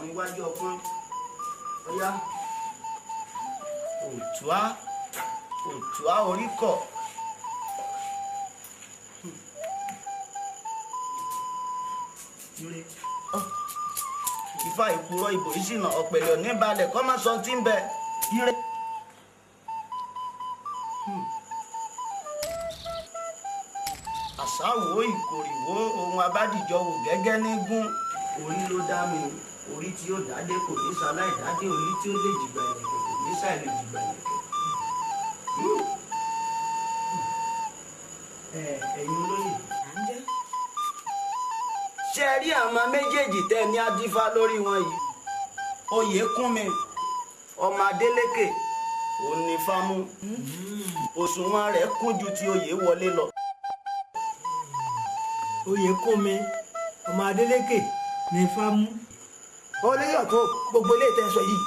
ọ̀run iwájú ọpọ́n. Ọ̀yá òtúá òtúá orí kọ̀. Ifá ìpurọ́ ìbò ìṣìnà ọ̀pẹ̀lẹ̀ òní balẹ̀ kọ́ má sọ tí ń bẹ. Ire. Àṣàwò ìkòrìwò ohun abádìjọ wò gẹ́gẹ́ ní gún. Orí ló dá mi, orí tí ó dádé kò ní ṣaláì dádé, orí tí ó lè jìgbà ìlẹ̀kẹ̀ kò ní ṣàì lè jìgbà ìlẹ̀kẹ̀. Ẹ̀yin olóyè, ṣe rí àwọn méjèèjì tẹ́ ní adífá lórí wọn yìí? Oyèkúnmi ọmọ Adélékè òun ní fámú, òṣùwọ̀n rẹ̀ kún ju ti Oyèwọlé lọ. Oyèkúnmi ọmọ Adélékè ní fámú. Olóyè ọ̀tún, gbogbo ilé ìtẹ́ sọ yìí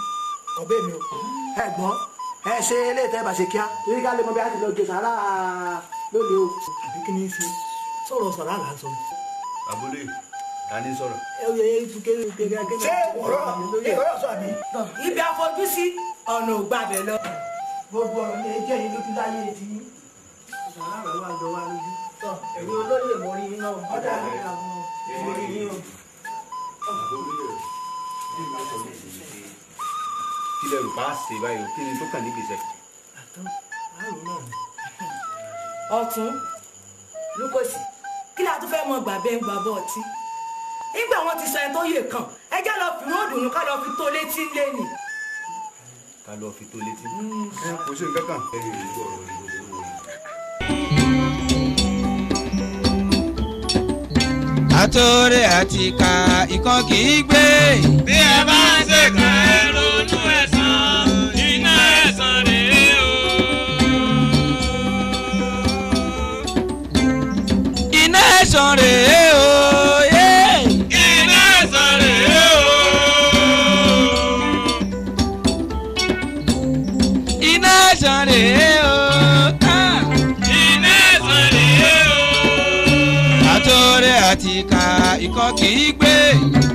kò bẹ́ẹ̀ mi o. Ẹ gbọ́, ẹ ṣe ilé ìtẹ́ bá ṣe kíá torí ká lè mọ bí a ti lọ jẹ sàrà lónìí o. Àbí kí ni í ṣe sọ̀rọ̀ sàrà là ń sọ. Abúlé ta ni sọ̀rọ̀. Ṣé ọ̀rọ̀ ìrọ̀rọ̀ sọ àbí. Ibi àfojúsí ọ̀nà ò gbàbẹ̀ lọ. Gbogbo ọ̀rọ̀ ni jẹ́ yín lójú láyé ti yín. Sàrà rẹ̀ wá jọ wá lójú. Ẹ̀yin olóyè mo rí yín náà. Ọ̀dà mo rí yín o. Kí lẹ rò pa á ṣe báyìí o, kí ni tó kàn ní gbèsè. Ọ̀tún Lukosi, kí la tún fẹ́ mọ gbàgbé ń gbàgbọ́ ọtí nígbà wọn ti sọ ẹni tó yè kàn, ẹ jẹ́ lọ fi ròdùnú ká lọ fi tó létí lẹ́nì. Ká lọ fi tó létí. Kò sí nǹkan kan. Àtòrè àti ìkà ìkan kì í gbé. Bí ẹ bá ń ṣèkà ẹ ronú ẹ̀san, iná ẹ̀san rèé o. Iná ẹ̀san rèé o. Iná ẹ̀san rèé o. Iná ẹ̀san rèé o. Iná ẹ̀san rèé o. Àtòrè àti ìkà ìkan kì í gbé.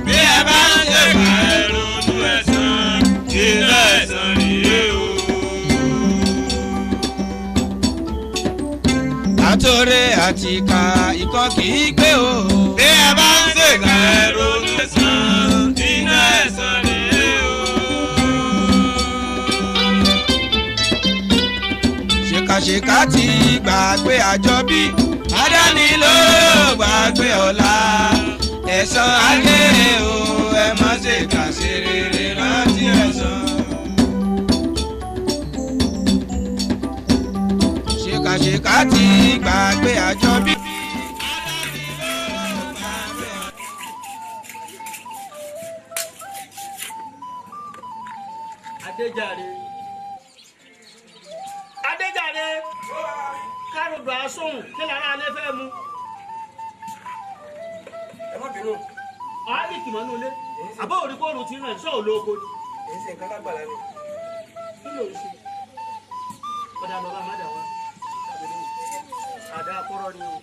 Bí ẹ bá ń ṣèkà ẹ ronú ẹ̀san, iná ẹ̀san rèé o. Àtòrè àti ìkà ìkan kì í gbé o. Bí ẹ bá ń ṣèkà ẹ ronú ẹ̀san, iná ẹ̀san rèé o. Ṣèkàṣèkà ti gbàgbé àjọbí, àdáni ló gbàgbé ọ̀la. Ẹ̀san ayé o, ẹ má ṣe kà ṣe rere rántí ẹ̀san. Ṣèkàṣèkà ti gbàgbé àjọbí. Adéjàre, Adéjàre, kárùdù asóhùn kí lára alẹ́ fẹ́ mu. Ẹ má bínú. Ọ̀hánì kìmọ̀nú ilé, àbọ̀ òrí kóòrùn ti ràn sọ́ọ̀ lóko ni. Èyí ṣe nǹkan lágbàlá ni. Kí ló ń ṣe? Ọ̀dà bàbá má dà wá. Àdá akọ́rọ́ ni o.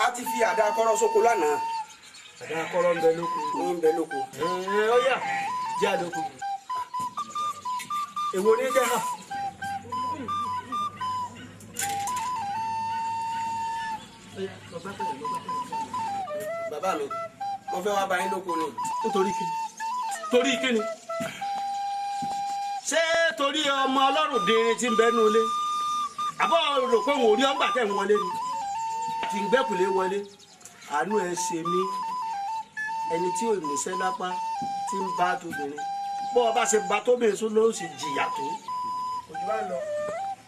A ti fi àdá akọ́rọ́ sóko lánàá. Àdá akọ́rọ́ ń bẹ lóko. Ń bẹ lóko. Ó yá, jẹ́ àlóko. Èwo ni jẹ́ hà? Bàbá mi, mo fẹ́ wá bá yín lóko ni. Nítorí kíni? Torí kíni? Ṣé torí ọmọ ọlọ́run dìrín tí ń bẹ nú ilé? Àbọ̀ rò pé òun ò rí ọgbà tẹ̀ ń wọlé ni. Tí ń gbẹ́kùlé wọlé, àánú ẹ ṣe mí. Ẹni tí ò níṣẹ́ lápá tí ń bá tóbìnrin. Bọ́ ọ bá ṣe bá tóbìnrin sún ló sì jìyà tó. Òjò bá ń lọ,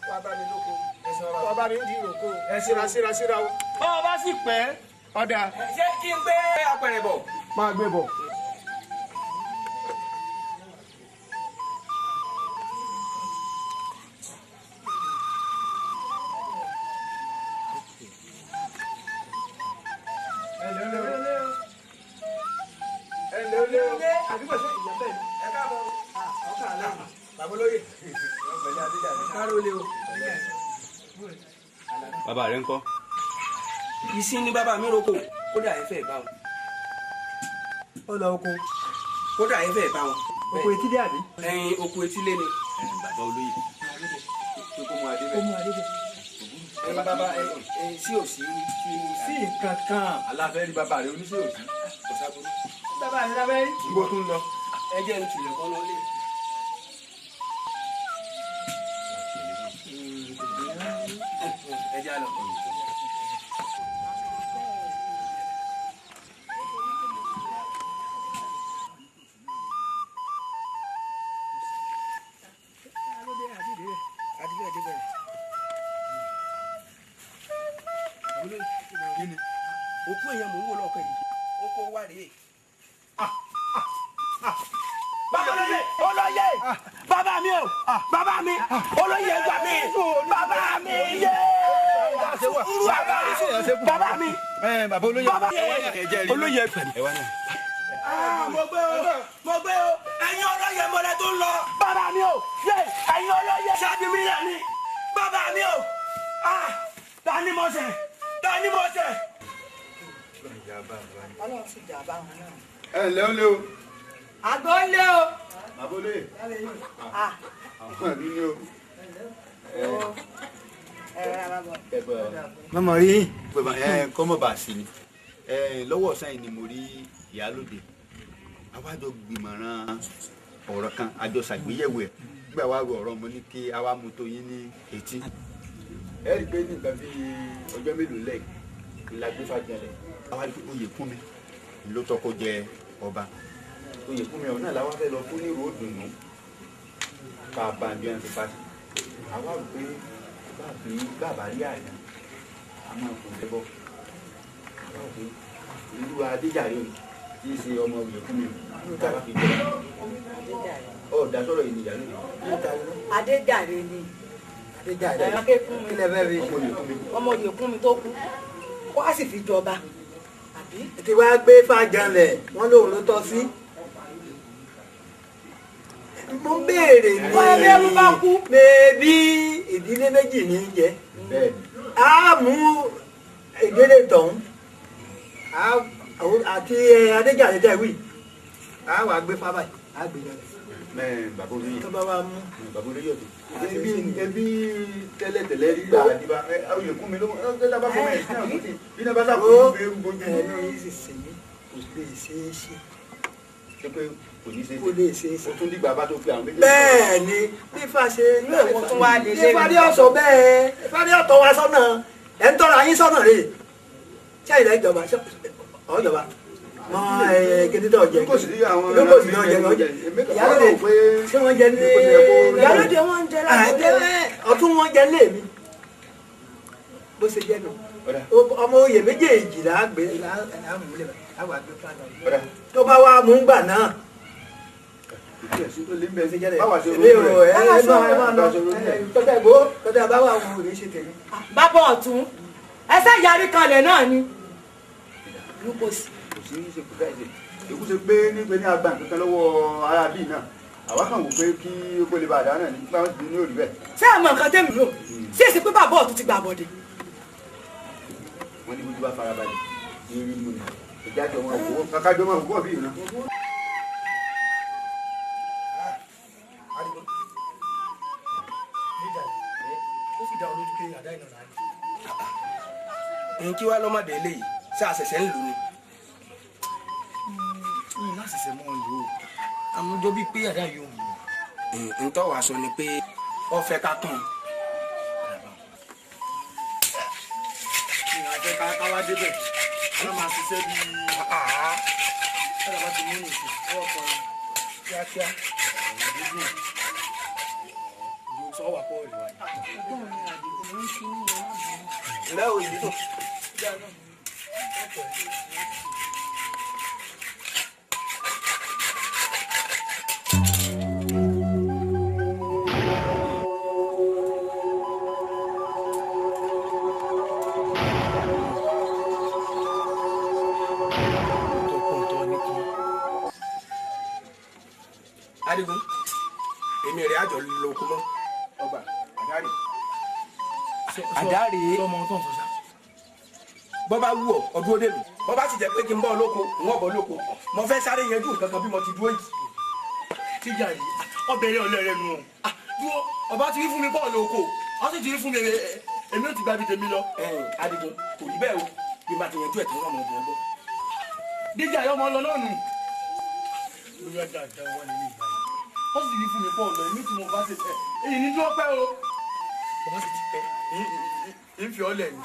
wá bá mi lóko, wá bá mi ń di ìrókò, ẹ síra síra síra o. Bọ́ ọ bá sì pẹ́, ọ̀dà. Ṣé kí n gbé apẹ̀rẹ̀ bọ̀? Máa gbé bọ̀. Bàbá rẹ ńkọ́? Ìsín ní bàbá mi roko kódà ẹ fẹ́ bá wọn. Ó lọ oko. Kódà ẹ fẹ́ bá wọn. Oko etílé àbí. Ẹyin oko etílé ni. Bàbá olóyè pé kó mú adé Ó mú adé bẹ̀. Ẹyin bàbá ẹ sí òsì. Kò sí nǹkan kan. Aláfẹ́ rí bàbá rẹ oníṣẹ́ òsì. Kò sábúrú. Bàbá mi lábẹ́ rí. Ibo tún lọ. Ẹ jẹ́ n tùlẹ̀ kọ́ lọ lé. Ẹ jẹ́ á lọ. Òkú èèyàn mò ń wò lọ́ọ̀kan yìí. Oko wa rèé. Bàbá olóyè, olóyè, bàbá mi o, bàbá mi, olóyè gbà mí, bàbá mi yé, bàbá mi, bàbá olóyè, bàbá olóyè fẹ̀mí. Mo gbé o, mo gbé o, ẹ̀yin olóyè mọ̀lẹ́ tó ń lọ. Bàbá mi o, yé, ẹ̀yin olóyè ṣáàbí mi náà ni, bàbá mi o, tani mo ṣẹ̀, tani mo ṣẹ̀. Ọlọ́run sì jà bá wọn náà. Ẹ ǹlẹ́ ó lé o. Àgọ́ ń lé o. Bàbá olóyè. Àwọn ìlú ni o. Mọ̀mọ́ rí. Kọ́mọ̀ bá a sí ni. Lọ́wọ́ ọ̀sán yìí ni mo rí ìyálóde. Àwa jọ gbìmọ̀ràn ọ̀rọ̀ kan, a jọ ṣàgbéyẹ̀wò ẹ̀. Nígbà wàá ro ọ̀rọ̀ mo ní kí a wá mú tó yín ní etí. Ẹ rí i pé ní nǹkan bíi ọjọ́ mélòó lẹ́yìn la gbé fàjẹlẹ̀. Àwa rí i pé oyè kún mi ló tọ́kọ jẹ ọba. Oyè kún mi ọ̀hún náà làwọn fẹ́ lọ fún ní ròódùnú ká bá bí wọn ti pa sí. Àwa rò pé bàbá rí àná a máa kò lẹ́bọ̀. Àwa rò pé irú Adéjàre òní tí í ṣe ọmọ oyè kún mi bàbá fi jẹ. Ọ̀ dá sọ̀rọ̀ yìí nìyá lónìí. Adéjàre ni. Adéjàre. Kí lẹ fẹ́ fi? Ọmọ oyè kún mi tó kú. Kó a sì fi jọba. Ti wá gbé fàjànlẹ̀ wọ́n lóun ló tọ́ sí. Mo béèrè ní bèbí ìdílé méjì ní í jẹ. A mú ìdílé tọ̀hún àti Adéjàre tẹ̀ wí. A wà gbé fábàyì, a gbé jọlẹ̀. Bàbá olóyè. Tó bá wa mú. Bàbá olóyè ọ̀tún. Ebi tẹ́lẹ̀tẹ́lẹ̀ rí gbà àdìbà oyè kún mi ló ń tẹ́lẹ̀ bá fọmọ ẹ̀sìn náà kùtì bí náà bá sàkóso bí ewu bójú. Ẹnu yìí sì sè mí kò lè ṣeé ṣe. Ṣé pé kò ní ṣeé ṣe? Kò lè ṣeé ṣe. O tún dìgbà bá tó pe àwọn méjèèjì. Bẹ́ẹ̀ ni bí Ifá ṣe Ifá ní ọ̀sọ̀ bẹ́ẹ̀ Ifá ní ọ̀tọ̀ wa sọ́nà ẹ̀ ń tọ́ra yín sọ́nà rè ṣé ilẹ̀ ìjọba ọ̀jọba mọ kí tó jẹ kò sí àwọn kò sí tó jẹ lọ́jẹ ìyálóde ṣé wọ́n jẹ ní ìyálóde wọ́n jẹ láti ọ̀tún wọ́n jẹ lé mi bó ṣe jẹ nù ọmọ oyè méjèèjì là á gbé láàmúlẹ̀ àwọn àgbẹ̀ fún àná tó bá wà mú gbà náà. Bàbá ọ̀tún ẹsẹ̀ yarí kanlẹ̀ náà ni. Lukosi. Kò sí ṣe kò dáìsè èkú ṣe pé nípe ní agbá nǹkan kan lọ́wọ́ ará bíi náà àwa kàn wò pé kí ó lè bá àdá náà ní báwọn ti ní òrí bẹ́ẹ̀. Ṣé àmọ́ nǹkan tẹ́mi rò sí èsì pé bàbá ọ̀tún ti gbà bọ̀dé. Wọ́n ní bójú bá farabalẹ̀ ní rí mu ni ìjájọ wọn òwò kákájọ wọn òwò bí ìran. Ó sì dá ọ lójú pé àdá ìnà rà ni. Kí wàá lọ́mọdé eléyìí ṣé àṣẹ̀ṣẹ̀ ń lù ni. Láṣẹ̀ṣẹ̀ mọ́ ń lò ó àmújọ bíi pé àdá yóò mú un. Ntọ́ wàá sọ ni pé ó fẹ́ ká tán. Ìrìnàjò ká wá débẹ̀ ká máa ṣiṣẹ́ bíi ká bá ti mú nìṣó ọwọ́ kan kíákíá ìlú sọ wà pọ̀ ìlú wa. Ǹlẹ́ o ìlú tó. Adigun, èmi rẹ̀ àjọ lóko mọ́. Ọgbà, àdáre. Àdáre. Sọmọ tó ń sọ sá. Bọ́ bá wù ọ́ ọdún ó dé mi. Bọ́ bá sì jẹ́ pé kí n bọ́ lóko, n ó bọ́ lóko. Mo fẹ́ sáré yanjú nǹkan kan bí mo ti dúró yìí. Tíjà yìí, ọbẹ̀rẹ̀ ọlẹ́rẹ̀ nù. Dúró, ọba ti rí fún mi bọ́ọ̀lù oko, ọ sì ti rí fún mi èmi ò ti gba ibi tèmi lọ. Adigun, kò rí bẹ́ẹ̀ o, bí n bá ti yanjú ẹ̀ tán wọ́n mọ̀ ọ́ bọ́. Díjà yọ ọmọ lọ náà nù. Lórí ọjà ìjà wà nílé ìgbà yìí. Ó sì rí fún mi bọ́ọ̀lù èmi tí mo bá ṣe tẹ̀. Èyí ní dúró pẹ́ o. Bàbá sì ti pẹ́, ń fi ọ́ lẹ̀ ni.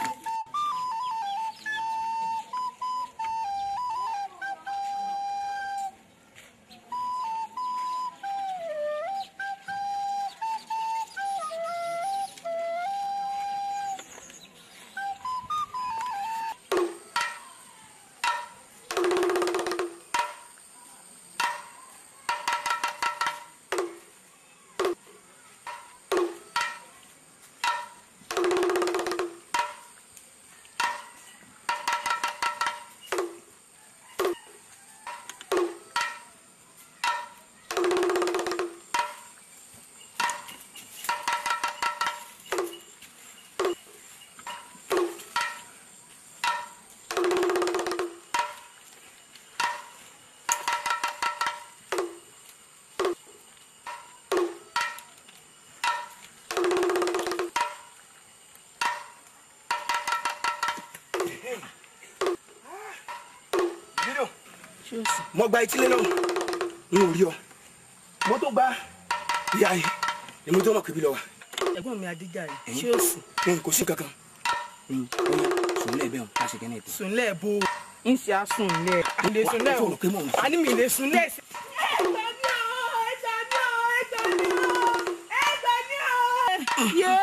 Mo gba etílé náà n ò rí ọ, mo tó gba ìyá yìí ni mo tó mọ̀ kébi lọ wa. Ẹ̀gbọ́n mi Adéjàre, ṣé o sùn? Kò sí kankan. Sùnlẹ̀ bẹ́ẹ̀ ká ṣe kẹ́ni ètò. Sùnlẹ̀ bo ń ṣe àsùnlẹ̀. Mi lè sùnlẹ̀ o, àní mi lè sùnlẹ̀. Ẹ gbà mí o, ẹ gbà mí o, ẹ gbà mí o, ẹ gbà mí o.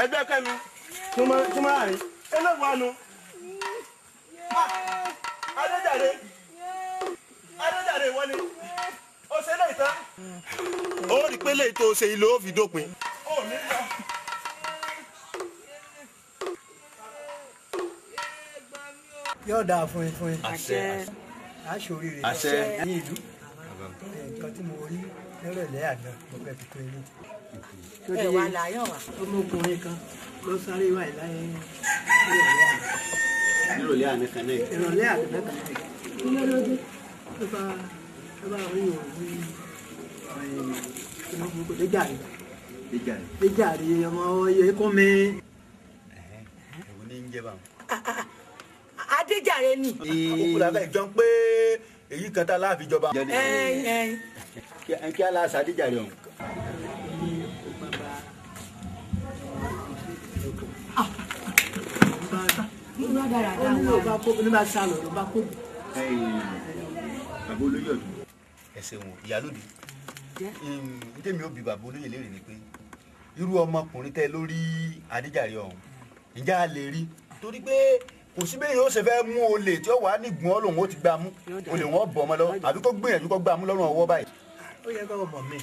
Ẹgbẹ́ kẹ́mi túmọ̀ àárín eléwàá nu. Adéjàre, Adéjàre wọlé, ó ṣe léyìí tán. Ó rí pé léyìí tó ṣe ìlò ó fi dópin. Ó ní lọ. Yóò dáa fún yín fún yín. Àṣẹ. Aṣoríire. Àṣẹ. Ní ìlú. Nǹkan tí mo rí nírọ̀lẹ́ àná mo fẹ́ fi tó yín létí. Ẹ wà láyọ̀ wá. Ọmọkùnrin kan ló sáré wá ìláyé nírọ̀lẹ́ àná. Nírọ̀lẹ́ àná kan náà. Ìrọ̀lẹ́ àná kan náà. Kí ló ló dé? Ló bá rí òun ìmọ̀ Déjàre. Déjàre. Déjàre ọmọ oyè kún mi. Èwo ni ń jẹ́ báwọn? Adéjàre ni. Òkú làbẹ́ ìjọ ń pé èyí kan tá a láàfin jọba. Kí á láṣà Adéjàre ọ̀hún. Bàbá olóyè ọ̀tún. Ẹ ṣeun ìyálóde. Ntẹ́mi ó bi bàbá olóyè léèrè ni pé irú ọmọkùnrin tẹ lórí Adéjàre ọ̀hún ǹjẹ́ a lè rí torí pé kò sí bẹ́ẹ̀ yóò ṣe fẹ́ mú olè tí ó wà á nígun ọ́ lòun ó ti gbá mú olè wọn bọ̀ ọmọ lọ àbí kó gbìyànjú kó gbá mú lọ́rùn ọwọ́ báyìí. Ó yẹ kó mọ̀ mí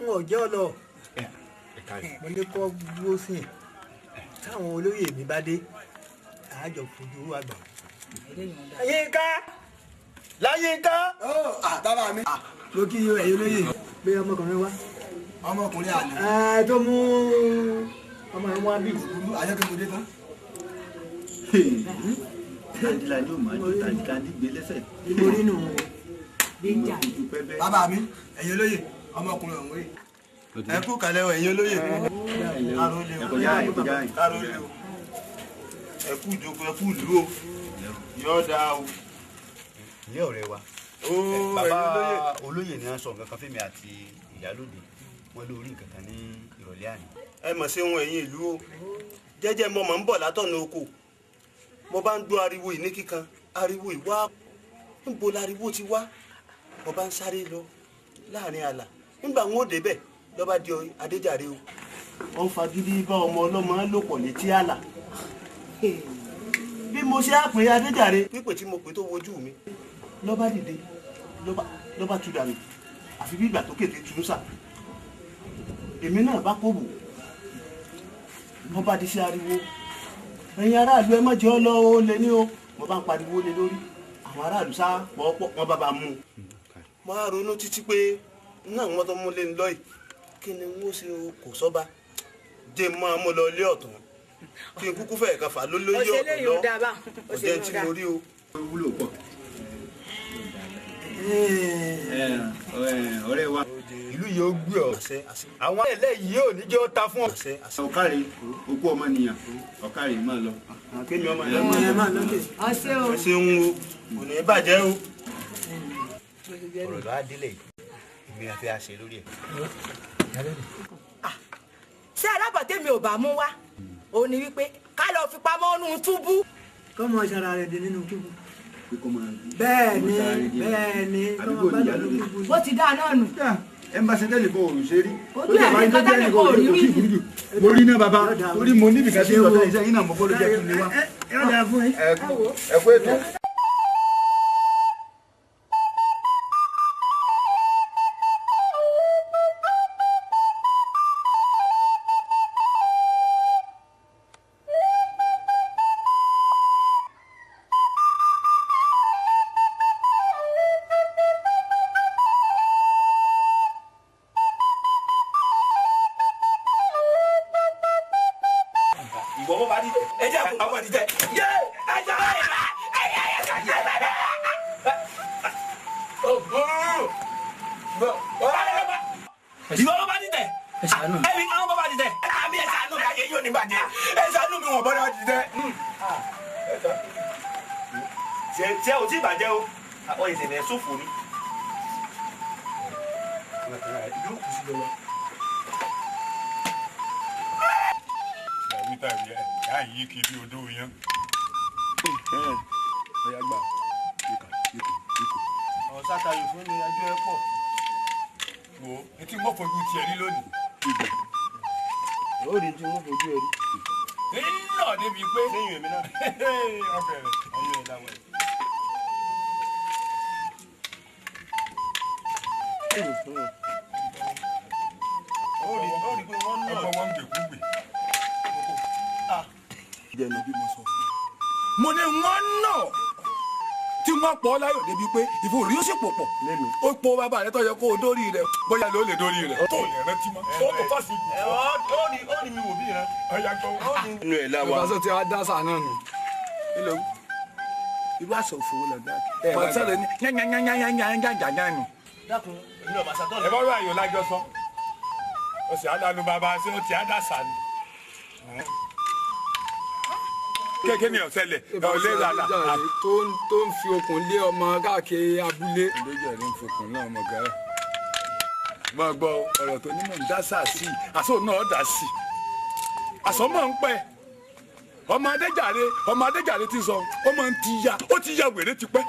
n ò jẹ́ ọ lọ mo ní kó dúró sí i táwọn olóyè mi bá dé àjọ fojú àgbà. Yínká Láyínká. Bàbá mi. Ló kí ẹ̀yin olóyè pé ọmọkùnrin wá. Ọmọkùnrin àná. Ẹ tó mú ọmọ ẹ wá bí. Àjọkẹ́ mo dé tán. Tàǹdìlà ni ó máa jó tàǹdìlà gbé lẹ́sẹ̀. Ibo nínú. Bàbá mi, ẹ̀yin olóyè, ọmọkùnrin ọ̀hún rè. Ẹ kú kàlẹ́ o, ẹ̀yin olóyè. Kárólé o, kárólé o. Ẹ kú ìjókòó, ẹ kú ìlú o. Yóò dáa o. Ilé ọ̀rẹ́ wa. Bàbá olóyè ni wọ́n sọ nǹkan kan fẹ́mi àti ìyálóde. Wọ́n lórí nǹkan kan ní ìrọ̀lẹ́ àná. Ẹ mọ̀ sí ohun ẹ̀yin ìlú o. Jẹ́jẹ́ mo mọ̀ ń bọ̀ látọ̀nà oko. Mo bá ń gbọ́ ariwo yìí ní kíkan, ariwo yìí wá. Níbo lariwo ti wá? Mo bá ń sáré lọ láàrin ààlà. Nígbà wọn ò débẹ̀ lọ́ba di Adéjàre o. Wọ́n fagídí bá ọmọ ọlọ́mọ lò pọ̀ létí ààlà. Bí mo ṣe á pè Adéjàre, pípè tí mo pè tó wojú mi. Lọ́ba dìde, lọ́ba tú dànù. Àfi bí ìgbà tó kéde tún sà. Èmi náà bá kó bò. Wọ́n bá di sí ariwo. Ẹ̀yin aráàlú ẹ má jẹ́ ọ lọ ó lé ní o. Mo bá ń pariwo lé lórí. Àwọn aráàlú sá pọ̀ọ́pọ̀ wọn bá bá mú un. Mo á ronú títí pé náà wọ́n tó mú lé ní lọ́yìí. Kí ni n ó ṣe o kò sọ́ba jẹ́ mọ́ mo lọ ilé ọ̀tún kí n kúkú fẹ̀ẹ́ kan fà lólóyè ọ̀tún lọ ọ̀jẹ̀ tí mo rí o. Wúlò pọ̀. Ọ̀rẹ́ wa ìlú yìí ó gbé ọ àwọn ẹlẹ́yìí ò ní jẹ́ ó ta fún ọ. Ọ̀kàrẹ̀ okú ọmọnìyàn ọ̀kàrẹ̀ máa lọ. Kémi ọmọ ẹ máa lọ. Ẹ ṣeun o kò ní bàjẹ́ o. Ọ̀rọ̀ lọ́wọ́ adílẹ̀ yìí èmi àti àṣẹ lórí ẹ̀. Ṣé alábàtẹ́mi ò bá mú wá òun ni wípé ká lọ fi pamọ́ nù túbú. Kọ́mọ ṣara rẹ̀ dé nínú túbú. Bẹ́ẹ̀ ni bẹ́ẹ̀ ni kọ́mọ gbádùn nínú túbú. Bó ti dáa náà nù. Ẹ ń bá ṣe tẹ́lẹ̀ kó òun ṣe rí. Ojú ẹ̀ ní kọ́tà ní kò rí rí. Mo rí náà bàbá torí mo níbi kan sí ìtọ́jú iṣẹ́ yín náà mo gbọ́dọ̀ jẹ́ kí n lè wá. Ẹ kú ètò. Ṣé o ti bàjẹ́ o? Àwọn ìṣẹ̀lẹ̀ ṣòfò ni. Yóò kù sí lọ́wọ́. Ìyàwó tàbí ẹ̀ yá yí kiri odó yẹn. Ọ̀yá gbà yíkà yíkà yíkà. Àwọn sátayò fún mi ẹjọ́ ẹ pọ̀. Wo etí wọ́n fojú tiẹ̀ rí lónìí. Ó rí tí wọ́n fojú ẹ rí. Nínà débi pé. Lẹ́yìn èmi náà. Ọbẹ̀ rẹ̀. Ẹyọ ẹ̀ láwọn ẹ̀. Ó rí pé wọ́n náà. Ọgbọ́n wọn ń gbèkúgbè. Jẹnu bí mo sọ. Mo ní wọ́n náà tí wọ́n pọ̀ láyọ̀ débi pé ìfòrí ó sì pò pọ̀. Ó po bàbá rẹ tó yẹ kó o dórí rẹ bóyá ló lè dórí rẹ. Tó lè rántí mọ́ tó tó fásitì. Ó ní mi wò bí rẹ. Ọ̀yà gbọ́. Inú ẹ̀ láwa. Ìbáṣọ tí a dá sáà náà nù. Irú àṣà òfò wo lọ dá? Pàṣẹ ní yányányányányányányányá nù. Dákun, èmi ò bàṣà tọ́ Ẹ bá rọ àyò lájọ sọ. Ó sì á dánú bàbá ṣé ó ti á dà sà ni. Kéèké ni ọ̀sẹ̀lẹ̀ ọ̀lẹ́ rárá. Tó ń fi okùn lé ọmọ káàkiri abúlé. Ìlójú ẹ̀ ní ń fokùn náà ọmọ gàá. Mo gbọ́ ọ̀rọ̀ tó ní mò ń dá sáà sí i, àṣọ náà dà sí i. Àṣọ mọ̀ ń pẹ́. Ọmọ Adéjàre ti sọ, ọmọ ń ti ya, ó ti ya wèrè ti pẹ́.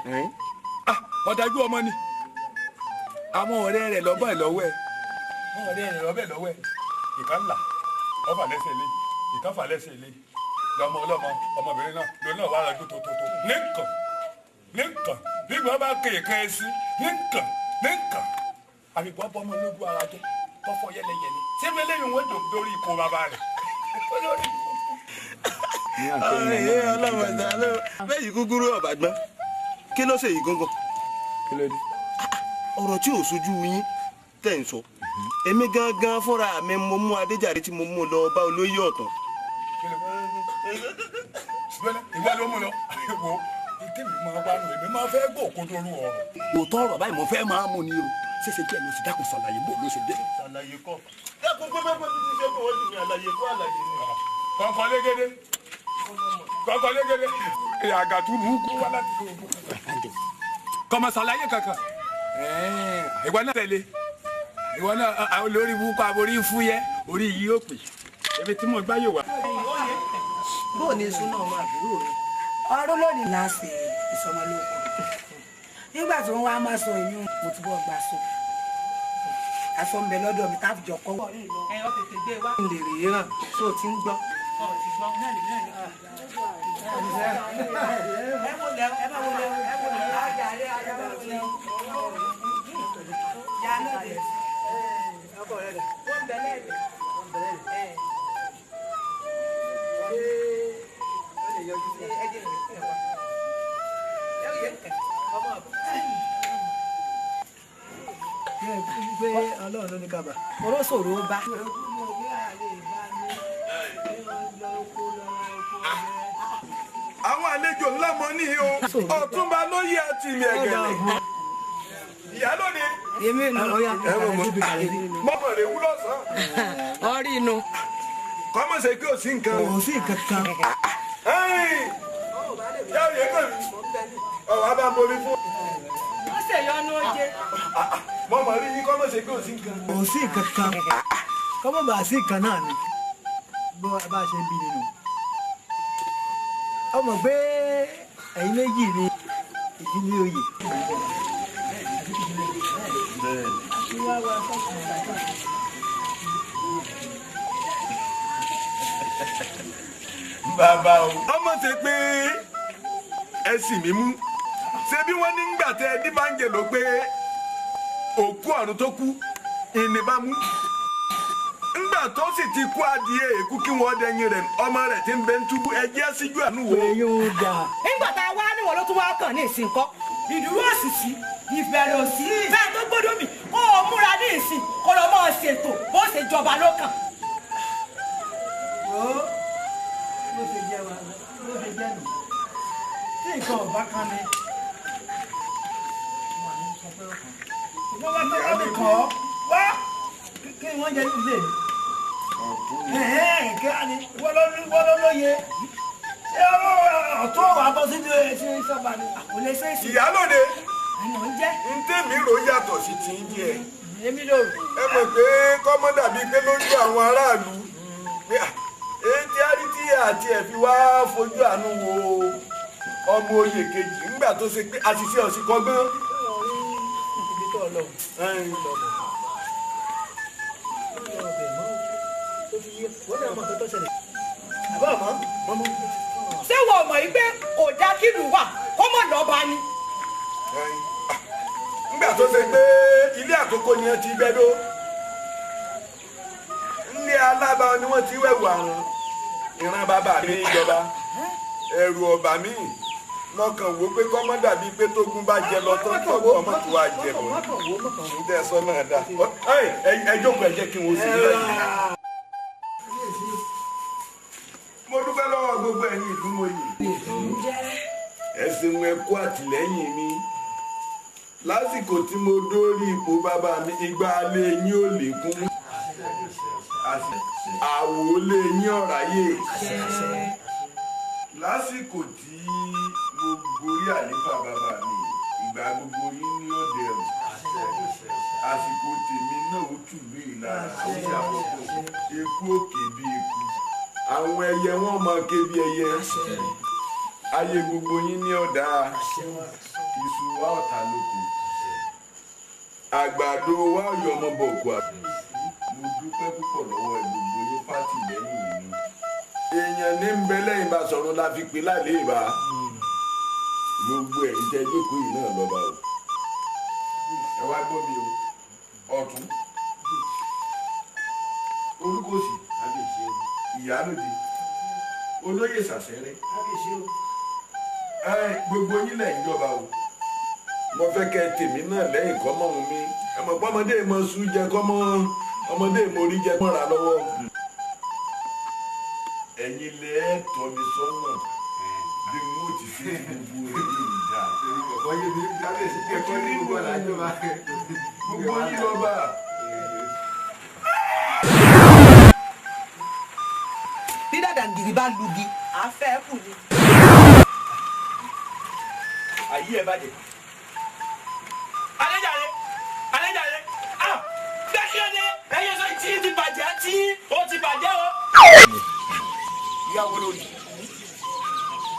Ọ̀dájú ọmọ ni. Àwọn ọ̀rẹ́ rẹ̀ lọ́bọ̀ ẹ̀ lọ́wọ́ ẹ̀. Àwọn ọ̀rẹ́ rẹ̀ lọ́bẹ̀ lọ́wọ́ ẹ̀. Ìkan là, ọfà lẹ́sẹ̀ lé, ìkan fà lẹ́sẹ̀ lé. Lọmọ ọlọmọ ọmọbìnrin náà lòun náà wà lọ́dún tó nìkan nìkan bí gbọ́n bá kéèké sí nìkan nìkan àbíkọ́ bọ́mọ lójú ara jẹ́ tọ́fọ́ yẹlẹyẹlẹ ṣé eléyìí wọ́n jò lórí ikọ̀ bàbá rẹ̀. Ọlọ́mọ ìdáná bẹ́ẹ̀ yìí kúkúrú ọ̀bàgbọ́n kí ló ṣe yìí gángan. Ọ̀rọ̀ tí ò sojú yín tẹ̀ ń sọ èmi gangan fúnra mi mo mú Adéjàre tí mo mú lọ bá olóyè ọ̀tún. Ìwọ ló mú lọ wo ìtẹ́mi máa wá nù èmi máa fẹ́ gbọ́ òkodo ru ọ̀rọ̀. Òótọ́ ọ̀rọ̀ báyìí mo fẹ́ máa mú ni o ṣẹ̀ṣẹ̀ jẹ́ ló sì dákun ṣàlàyé bó ló ṣe jẹ́. Ṣàlàyé kọ́ dákun pé bẹ́ẹ̀ bí ti ṣe kó wọ́n jù mí àlàyé kó àlàyé ni. Kọ̀ọ̀kan légede kọ̀ọ̀kan légede àgàtú burúkú wá láti lóògùn. Kọ̀mọ̀ ṣàlàyé kankan ìwọ náà tẹ̀lé ìwọ náà olórí burúkú aborí fúyẹ́ orí yìí ó pè èmi tí mo gbáyò wá. Bó o ní súná ọmọ àbúrò rẹ. Ọdún lónìí la ṣe ìsọmọlórúkọ. Nígbà tí wọ́n wá máa sọ ìyún mo ti bọ́ gbà sọ. Aṣọ ń bẹ lọ́dọ̀ mi táàbù jọ kọ́. Ẹ ọ tètè gbé wá. N lè rèé ràn só ti ń gbọ́. Ọ ti gbọ́ náà lè náà lè. Ẹ wo lẹ ẹ bá wo lẹ ẹ wo lẹ ajá rẹ ajá bá wo lẹ. Ya lóde. Ọkọ rẹ dà. Wọ́n bẹ lẹ́ẹ̀dẹ̀. Wọ́n bẹ lẹ́ẹ̀dẹ̀. Pé Ọlọ́run ló ní kábà. Oróṣòro ó bá. Àwọn àlejò ńlá mọ ní o. Ọ̀túnba ló yẹ àti ìmì ẹ̀gẹ̀lẹ̀. Ìyálóde. Èmi nù. Mọ̀mọ́ rẹ̀ wú lọ́sàn-án. Ọrí inú. Kọ́mọ̀ ṣe kí o sí nǹkan. Kò sí nǹkan kan. Yá òye kàn mí. Ọ̀wá bá bomi fún. Wọ́n ṣèyọnu oje. Mọ̀mọ́ rí yín kọ́mọ̀ ṣe kí o sí nǹkan. Kò sí nǹkan kan. Kọ́mọ̀ bá sí nǹkan náà ni. Bó bá ṣe ń bí nínú. Ọmọ pé ẹ̀yin méjì ni ìdílé oyè. Bàbá o. Ọmọ ṣe pé ẹ sì mí mú. Ṣé bí wọ́n ní gbà tẹ ẹdí bá ń jẹ ló pé òkú ọ̀run tó kú ìní bá mú. Ńgbà tó sì ti kú adìẹ èkú kí wọ́n dẹyin rẹ̀ ọmọ rẹ̀ ti ń bẹ ń túbú ẹjẹ́ síjú àánú wo. Nígbà tá a wá níwọ̀n ló tún wá kàn ní ìsìnkọ́. Ìdúró òsìsì, ìbẹ̀rẹ̀ òsì. Bẹ́ẹ̀ tó gbọ́dọ̀ mi, kó o múra ní ìsìn, kó lọ mọ́ ọ ṣètò bó ṣe jọba ló kàn. Bó ṣe jẹ́ wa, bó ṣe jẹ́ nù. Tí nǹkan ọ̀bá kan ni. Wọ́n wá tó wọ́n mi kàn ọ́. Wá kí wọ́n jẹ ilé mi. Kí á ní wọ́n ló lóye. Ṣé ọ̀tún ọ̀wà bọ́ sínú ṣe sọ́ba ni? Kò lè ṣe é sí. Ìyálóde. Ẹ̀nà ń jẹ́. N tèmi rò yàtọ̀ sí ti ń jẹ. Èmi ló rò. Ẹ mọ̀ pé kọ́mọ́ dàbí pé lójú àwọn aráàlú. Èyí àrítí àti ẹ̀ fi wá fojú àánú wo ọmọ oyè kejì ńgbà tó ṣe pé àṣìṣe ọ̀sìn kọgbọ́n. Ibi tó lọ. Ṣé wọ́n mọ̀ yìí pé kò dá kílù wà kó mọ̀ lọ́ba ni? Ńgbà tó ṣe pé ilé àkókò ni wọ́n ti gbẹ́dọ́. Ilé alábà ni wọ́n ti wẹ̀wù àrùn ìran bàbá mi ìjọba. Ẹ̀rù ọ̀bà mi lọ́kàn wò pé kọ́mọ́ dàbí pé tógun bá jẹ lọ tán tọ́gbọ́n ọmọ tó wá jẹ bọ̀. Ǹjẹ́ sọ náà dá. Ẹ jókòó ẹ jẹ́ kí n wo sí i báyìí. Mo dúpẹ́ lọ́wọ́ gbogbo ẹ̀yin ìlú mo yìí. Ẹ ṣeun ẹ kú àtìlẹ́yìn mi. Lásìkò tí mo dórí ipò bàbá mi, ìgbà alẹ́ yín ò lékún. Àwò lé yín ọ̀ráyè. Lásìkò tí mo gorí àléfà bàbá mi, ìgbà gbogbo yín ní ọ̀dẹ̀ ẹ̀rù. Àsìkò tèmi náà ó tùlú ìlara sí àkókò. Eku òkè bí eku. Àwọn ẹyẹ wọn máa ké bí ẹyẹ. Ayé gbogbo yín ní ọ̀dà. Iṣu wa ọ̀tá lóko. Àgbàdo wa ọ̀yọ́ ọmọ bọ̀kú àbí. Mo dúpẹ́ púpọ̀ lọ́wọ́ gbogbo yín pátì lẹ́yìn mi. Èèyàn ní ń bẹ lẹ́yìn bá sọ̀rọ̀ la fi pè lálẹ́ ìbá. Gbogbo ẹ̀yin tẹ́ jókòó yìí náà lọ́ba o. Ẹ wá gbọ́ mi o. Ọ̀tún. Olúkòsì. Ìyálóde. Olóyè Sàsẹ́rẹ́. Gbogbo yín lẹ̀ ń jọba o. Mo fẹ́ kẹ́ tèmi náà lẹ́yìn kọ́mọ́ mi. Ẹ mọ̀ pé ọmọdé mọ sùn jẹ kọ́mọ́ ọmọdé mo rí jẹ mọ́ra lọ́wọ́. Ẹ̀yin lẹ tọ́ mi sọ́nà bí n ó ti ṣe gbogbo èyí ìdá. Gbogbo yín lọ́ba. Bí dàdàngìrì bá lugi, àfẹ́ kù ni. Ayé ẹ bàjẹ́. Adéjàre, Adéjàre, ah, bẹ́ẹ̀ kí ló dé? Ẹyẹ sọ tí ti bàjẹ́ tí ó ti bàjẹ́ o. Ìyàwó lórí,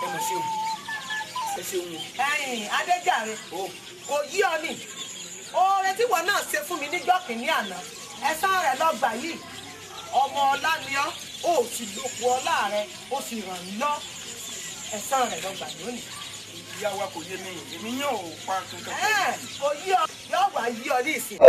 ẹ mọ̀ ṣeun, ẹ ṣeun o. Ẹ̀yin Adéjàre, kò yí ọ ni. Oore tí wọn náà ṣe fún mi níjọ́ kìíní àná, ẹ̀san rẹ̀ lọ gbà yìí. Ọmọ ọlá ni ọ́, ó sì lóko ọlá rẹ̀, ó sì ràn mí lọ. Ẹ̀san rẹ̀ lọ gbà lónìí. Ìyá wa kò yé mi, èmi yàn ò pa kankan. Kò yí ọ, yóò wá yí ọ ní ìsìn.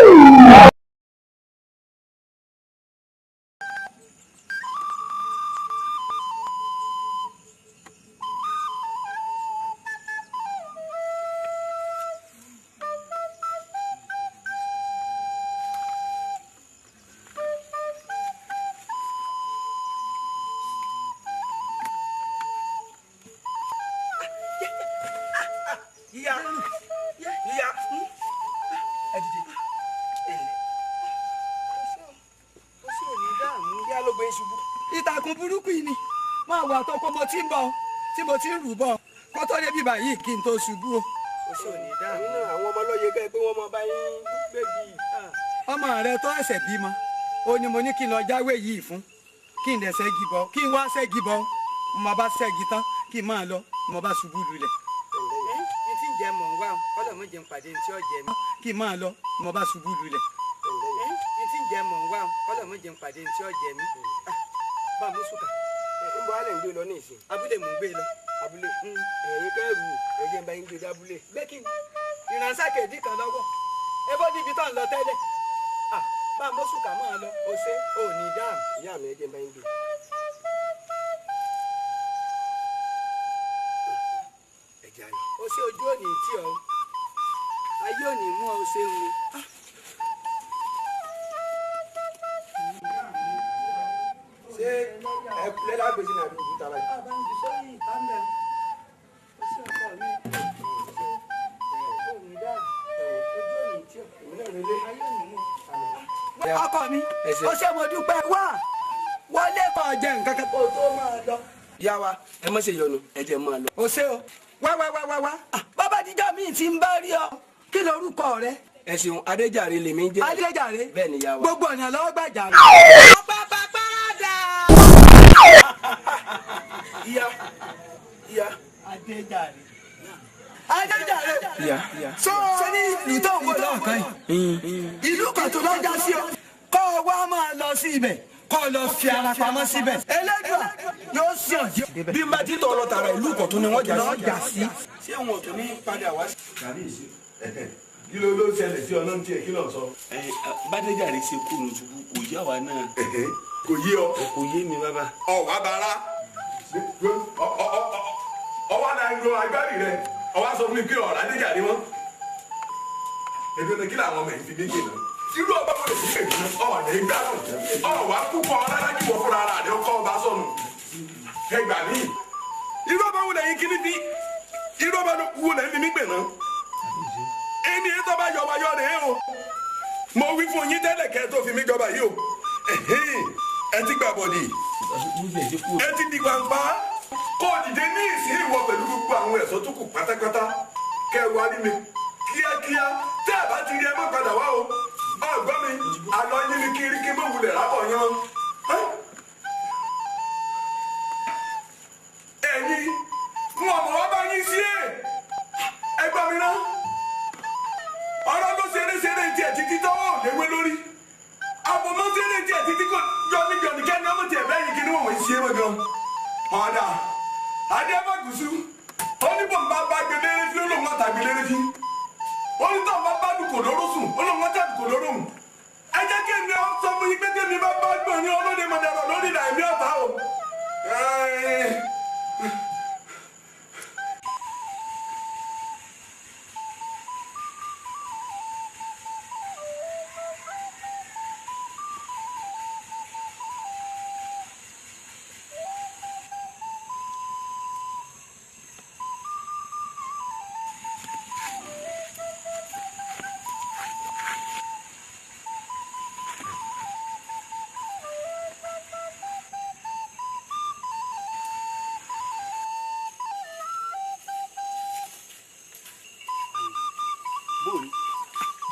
Ìgbèkùn burúkú yìí ni máa wà tó kó mo ti ń bọ̀ tí mo ti ń rù bọ̀ kó tó débi báyìí kí n tó ṣubú o. O ṣe ò ní dáa. Nínú àwọn ọmọ lóye kẹ́ pé wọ́n mọ bá yín gbégi. Ọmọ rẹ tó ẹsẹ̀ bímọ ó ní mo ní kí n lọ jáwé yìí fún kí n dẹ̀ ṣẹ́gi bọ̀ kí n wá ṣẹ́gi bọ̀ mo bá ṣẹ́gi tán kí n máa lọ mo bá ṣubú lulẹ̀. N tí ń jẹ mọ̀ ń wá kọ́lọ̀ mọ̀ jẹun pàdé ní tí ó jẹ mí. Kí n máa lọ mo bá ṣubú lulẹ̀. N tí ń jẹ mọ̀ ń wá kọ́lọ̀ mọ̀ jẹun pàdé ní tí ó jẹ mí. Bá a mú sùkà. Ń bọ́ alẹ́ ń gbé lọ ní ìsìn. Abúlé mò ń gbé lọ. Abúlé. Ẹ̀yin kẹ́rù ẹ̀jẹ̀ ń bá yín gbé dábúlé. Gbé kí ni? Ìránṣẹ́ kèdí kan lọ́wọ́. Ebó níbi tó ń lọ tẹ́lẹ̀. Bá a mú sùkà máa lọ, o ṣe ò ní dáàmú. Ìyá mi ẹ̀jẹ̀ ń bá yín gbé. O ṣe ojú òní tí ọ ayé òní mú ọ ṣe ń wo. Ṣé ẹ kúlẹ̀ lágbèsè ní àdúgbò tara yìí? Bàbá ń jù sórí ìtàndẹ̀ o ṣe ọkọ mi ò ní dáa ojú òní tí ọ ayé òní mú ọ. Ọkọ mi o ṣe mo dúpẹ́ wá wọlé kọ jẹ nǹkan kan kó tó máa lọ. Ìyá wa ẹ má ṣe yọnu ẹ jẹ́ máa lọ. O ṣe o wá wá wá wá wá bàbá díjọ́ mi ti ń bá rí ọ kí lorúkọ rẹ. Ẹ ṣeun Adéjàre lèmi ń jẹ́. Adéjàre bẹ́ẹ̀ ni ìyá wa. Gbogbo ọ̀nà lọ́wọ́ gbàjà. Bàbá parada. Ìyá ìyá. Adéjàre. Adéjàre. Ìyá ìyá. Sọ ní ìlú tó ń wò lọ́ọ̀kan yìí ìlú kan tó lọ́jà sí ọ kọ́ ọ wá máa lọ sí ibẹ̀ kọ́ ọ lọ fi ara pamọ́ síbẹ̀. Ẹlẹ́dùà yóò sàn jẹ́. Bí n bá ti tọ̀ lọ tààrà ìlú Ìkọ̀tún ni wọ́n já sí. Ṣé wọn ò tún ní padà wá sí. Kàbíyèsí kí ló ló ṣẹlẹ̀ sí ọ̀nà tiẹ̀ kí ló ń sọ. Bádéjàre ṣe kú ní ṣubú kò yá wa náà. Kò yé ọ. Kò yé mi bàbá. Ọ̀wá bara ọwọ́ náà ń lo agbárí rẹ ọwọ́ sọ fún mi pé ọ̀rọ̀ Adéjàre wọn. Ebi ọ̀nà kí làwọn ọmọ yìí fi méjì náà. Irú ọba wo lè fi èyí ọ̀nà ìgbádùn ọ̀wá púpọ̀ ọ̀rọ̀ kí wọ́n fúnra ara rẹ ọkọ̀ ọba sọnù. Ẹ gbà mí. Irú ọba wo lẹ́yìn kíní fi irú ọba wo lẹ́yìn fi mí gbè náà. Ẹni tó bá yọba yọ rèé o. Mo wí fún yín tẹ́lẹ̀ kẹ́ tó fi mí jọba yìí o. Ẹ ti gbà bọ̀dì. Ẹ ti di gbangba. Kó o dìde ní ìsín ìwọ pẹ̀lú gbogbo àwọn ẹ̀ṣọ́ tó kù pátápátá. Kẹ́ ẹ wá rí mi kíákíá tẹ́ ẹ bá ti rí ẹ má padà wá o. Ọ̀gbọ́n mi àlọ́ yín ni kiri kí n bó wulẹ̀ lábọ̀ yan. Ẹ̀yin fún ọmọ wa bá yín sí ẹ̀ ẹ gbọ́ mi ná. Ọ̀rọ̀ ló ṣeré ṣeré tiẹ̀ títí tọ́wọ́ ò léwé lórí. Àbòmọ́ ṣeré tiẹ̀ títí kò jọ ní jọ ní kẹ́ni ọmọ tiẹ̀ bẹ́yìn kí ni wọ́n wọ́n ṣe é mọ́ gan. Ọ̀dà Adébágùsù ó ní bò ń bá bá gbé léré fí ó lóun ọ̀tà gbé léré fí. Ó ní tọ́ bá bá dùkò lóró sùn ó lóun ọ̀tà dùkò lóró hùn. Ẹ jẹ́ kí èmi sọ fún yín pé tèmi bá bá gbọ̀n ní ọlọ́dẹ mọ̀dàrọ̀ lórí ìlà èmi ọ̀tá o.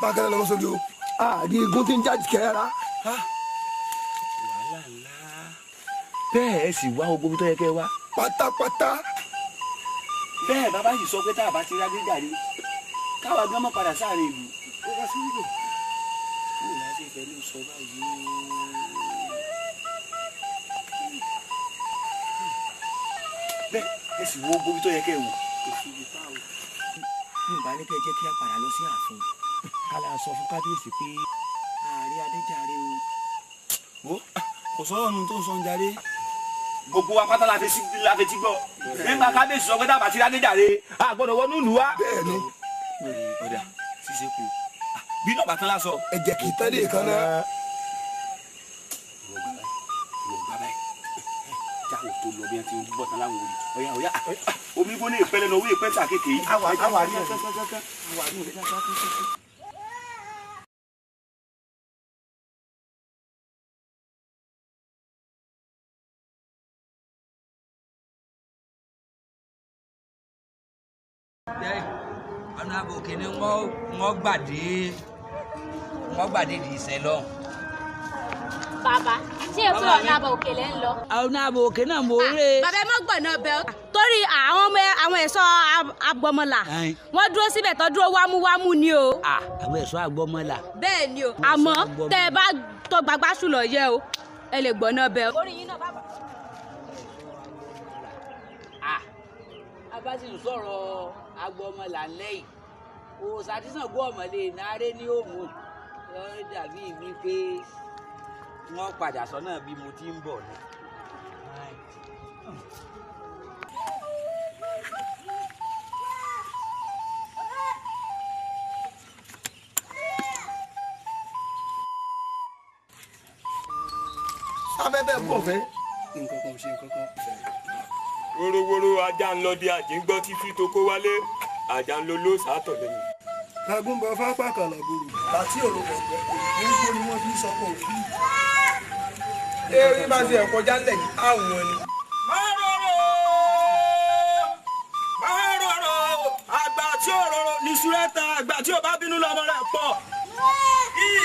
Bákan lọ́wọ́ sójú o àdí igun tí ń jáde kẹ́ra. Wàhálà ńlá. Bẹ́ẹ̀ ẹ sì wá ogun tó yẹ kẹ́ wá. Pátápátá. Bẹ́ẹ̀ bàbá yìí sọ pé tá a bá ti rí Adéjàre káwa gan mọ́ padà sáàrin ìlú. Ó wá sí wúlò. Kí ni láti fẹ́ ló sọ báyìí o? Bẹ́ẹ̀ ẹ sì wo ogun tó yẹ kẹ́ wò. Kò sí ibi táwọn. Mi ò bá ní kẹ́ ẹ jẹ́ kí a padà lọ sí ààfin. Kálá sọ fún kábíyèsí pé ààrẹ Adéjàre o. Wo kò sọ̀rọ̀ nu tó ń sọ ń jàre. Gbogbo wa pátá la fi ti gbọ́. Nígbà kábíyèsí sọ pé dábàá ti Adéjàre, a gbọ́dọ̀ wọnú ìlú wa. Bẹ́ẹ̀ni. Ọ̀dà ṣíṣe kù. Bí náà bàtán lásọ. Ẹ jẹ́ kí tẹ́lẹ̀ kan náà. Ìwọ gbà báyìí. Jáwọ́ tó lọ bí wọ́n ti ń bọ̀ tán láwọn òní. Ọ̀yà ọ̀yà omi gbóná ìpẹ́lẹ̀ náà owó ìpẹ́ sàkéèké yìí. Àwa àwa rí ẹ̀. Àwa rí ẹ̀. Ọ̀nà àbòkè ni wọ́n gbàdé di ìṣẹ́ lọ. Bàbá, ṣé èso ọ̀nà àbòkè lẹ́ ń lọ? Ọ̀nà àbòkè náà mo rè. Bàbá ẹ mọ́ gbọ̀nà bẹ́ẹ̀ torí àwọn ọmọ àwọn ẹ̀ṣọ́ agbọmọlà wọ́n dúró síbẹ̀ tó dúró wámúwámú ni o. Àwọn ẹ̀ṣọ́ agbọmọlà. Bẹ́ẹ̀ ni o, àmọ́ tẹ́ ẹ bá tó gbagbá sùn lọ yẹ o, ẹ lè gbọ̀nà bẹ́ẹ̀. Orí yín náà bàbá. A bá sì ń sọ̀rọ̀ agbọmọlà lẹ́yìn òòsà tí Ṣàngó ọ̀mọ̀lé náírà ní òmù lọ́ọ́ dàbí wípé wọ́n padà sọ́nà bí mo ti ń bọ̀ ni. Sáfẹ́fẹ́ bọ̀ fẹ́. Nǹkan kan ò ṣe nǹkan kan. Wórówóró ajá ń lọ bí àjíǹgbọ́ títí tó kó wálé, ajá ń lo ló sàátọ̀ lẹ́yìn. Agúnbọ fápá kàlàbòrò àti òròbọ̀ gbogbo ni wọ́n fi ń sọkọ̀ òfin. Eré bá ṣe ẹ̀kọ́ jálẹ̀ yìí, àwọn ni. Máa rọrò àgbà tí ò rọrò ní ṣúrẹ́ta, àgbà tí ò bá bínú lọ́mọ rẹ̀ pọ̀.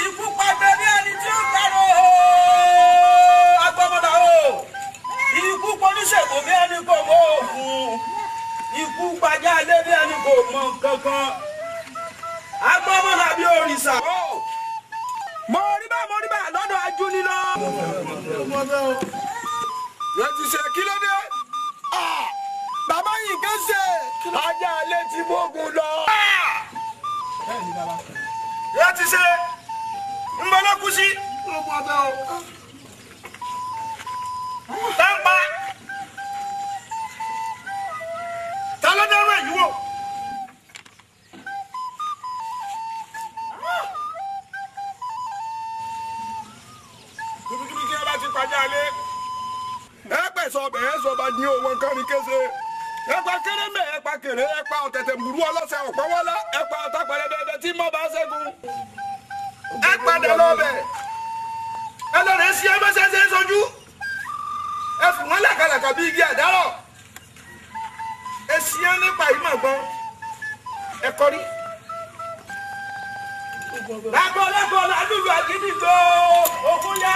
Ikú pàgbẹ́ bí ẹni tí ó gbàrò agbọ́mọdà o. Ikú poníṣègùn bí ẹni kò mọ òògùn. Ikú pàjá ilé bí ẹni kò mọ kankan. Agbọ́mọdà bí òrìṣà. Mo rí bá lọ́dọ̀ ajúni lọ. Rẹ ti ṣe kí ló dé? Bàbá yìí kan ṣe. Ajá alẹ́ ti bógun lọ. Rẹ ti ṣe. Ń bọ́ ló kú sí. Táǹpà. Ta ló dárú èyí wò? Kíbíkíbi kí ẹ bá ti pàjá alẹ́. Ẹ pẹ̀sọ̀ ọbẹ̀ ẹ sọba ní owó nǹkan ní kése. Ẹ pa kéré mẹ́, ẹ pa kéré, ẹ pa ọ̀tẹ̀tẹ̀ mbùrú ọlọ́sẹ̀ ọ̀pọ̀wọ́lá, ẹ pa ọ̀tá pẹ̀lẹ́bẹ̀ẹ́bẹ̀ tí mọ́ bá ṣẹ́gun. Ẹ padà lọ́bẹ̀. Ẹ lọ rẹ̀ sí ẹ bá ṣẹṣẹ sojú. Ẹ fún wọn làkàlàkà bí igi àdárọ̀. Ẹ sì ẹ nípa ìmọ̀ gbọ́n. Ẹ kọrí. Lágbo lágbo ládùúgbò àgídìgbò òkú yá.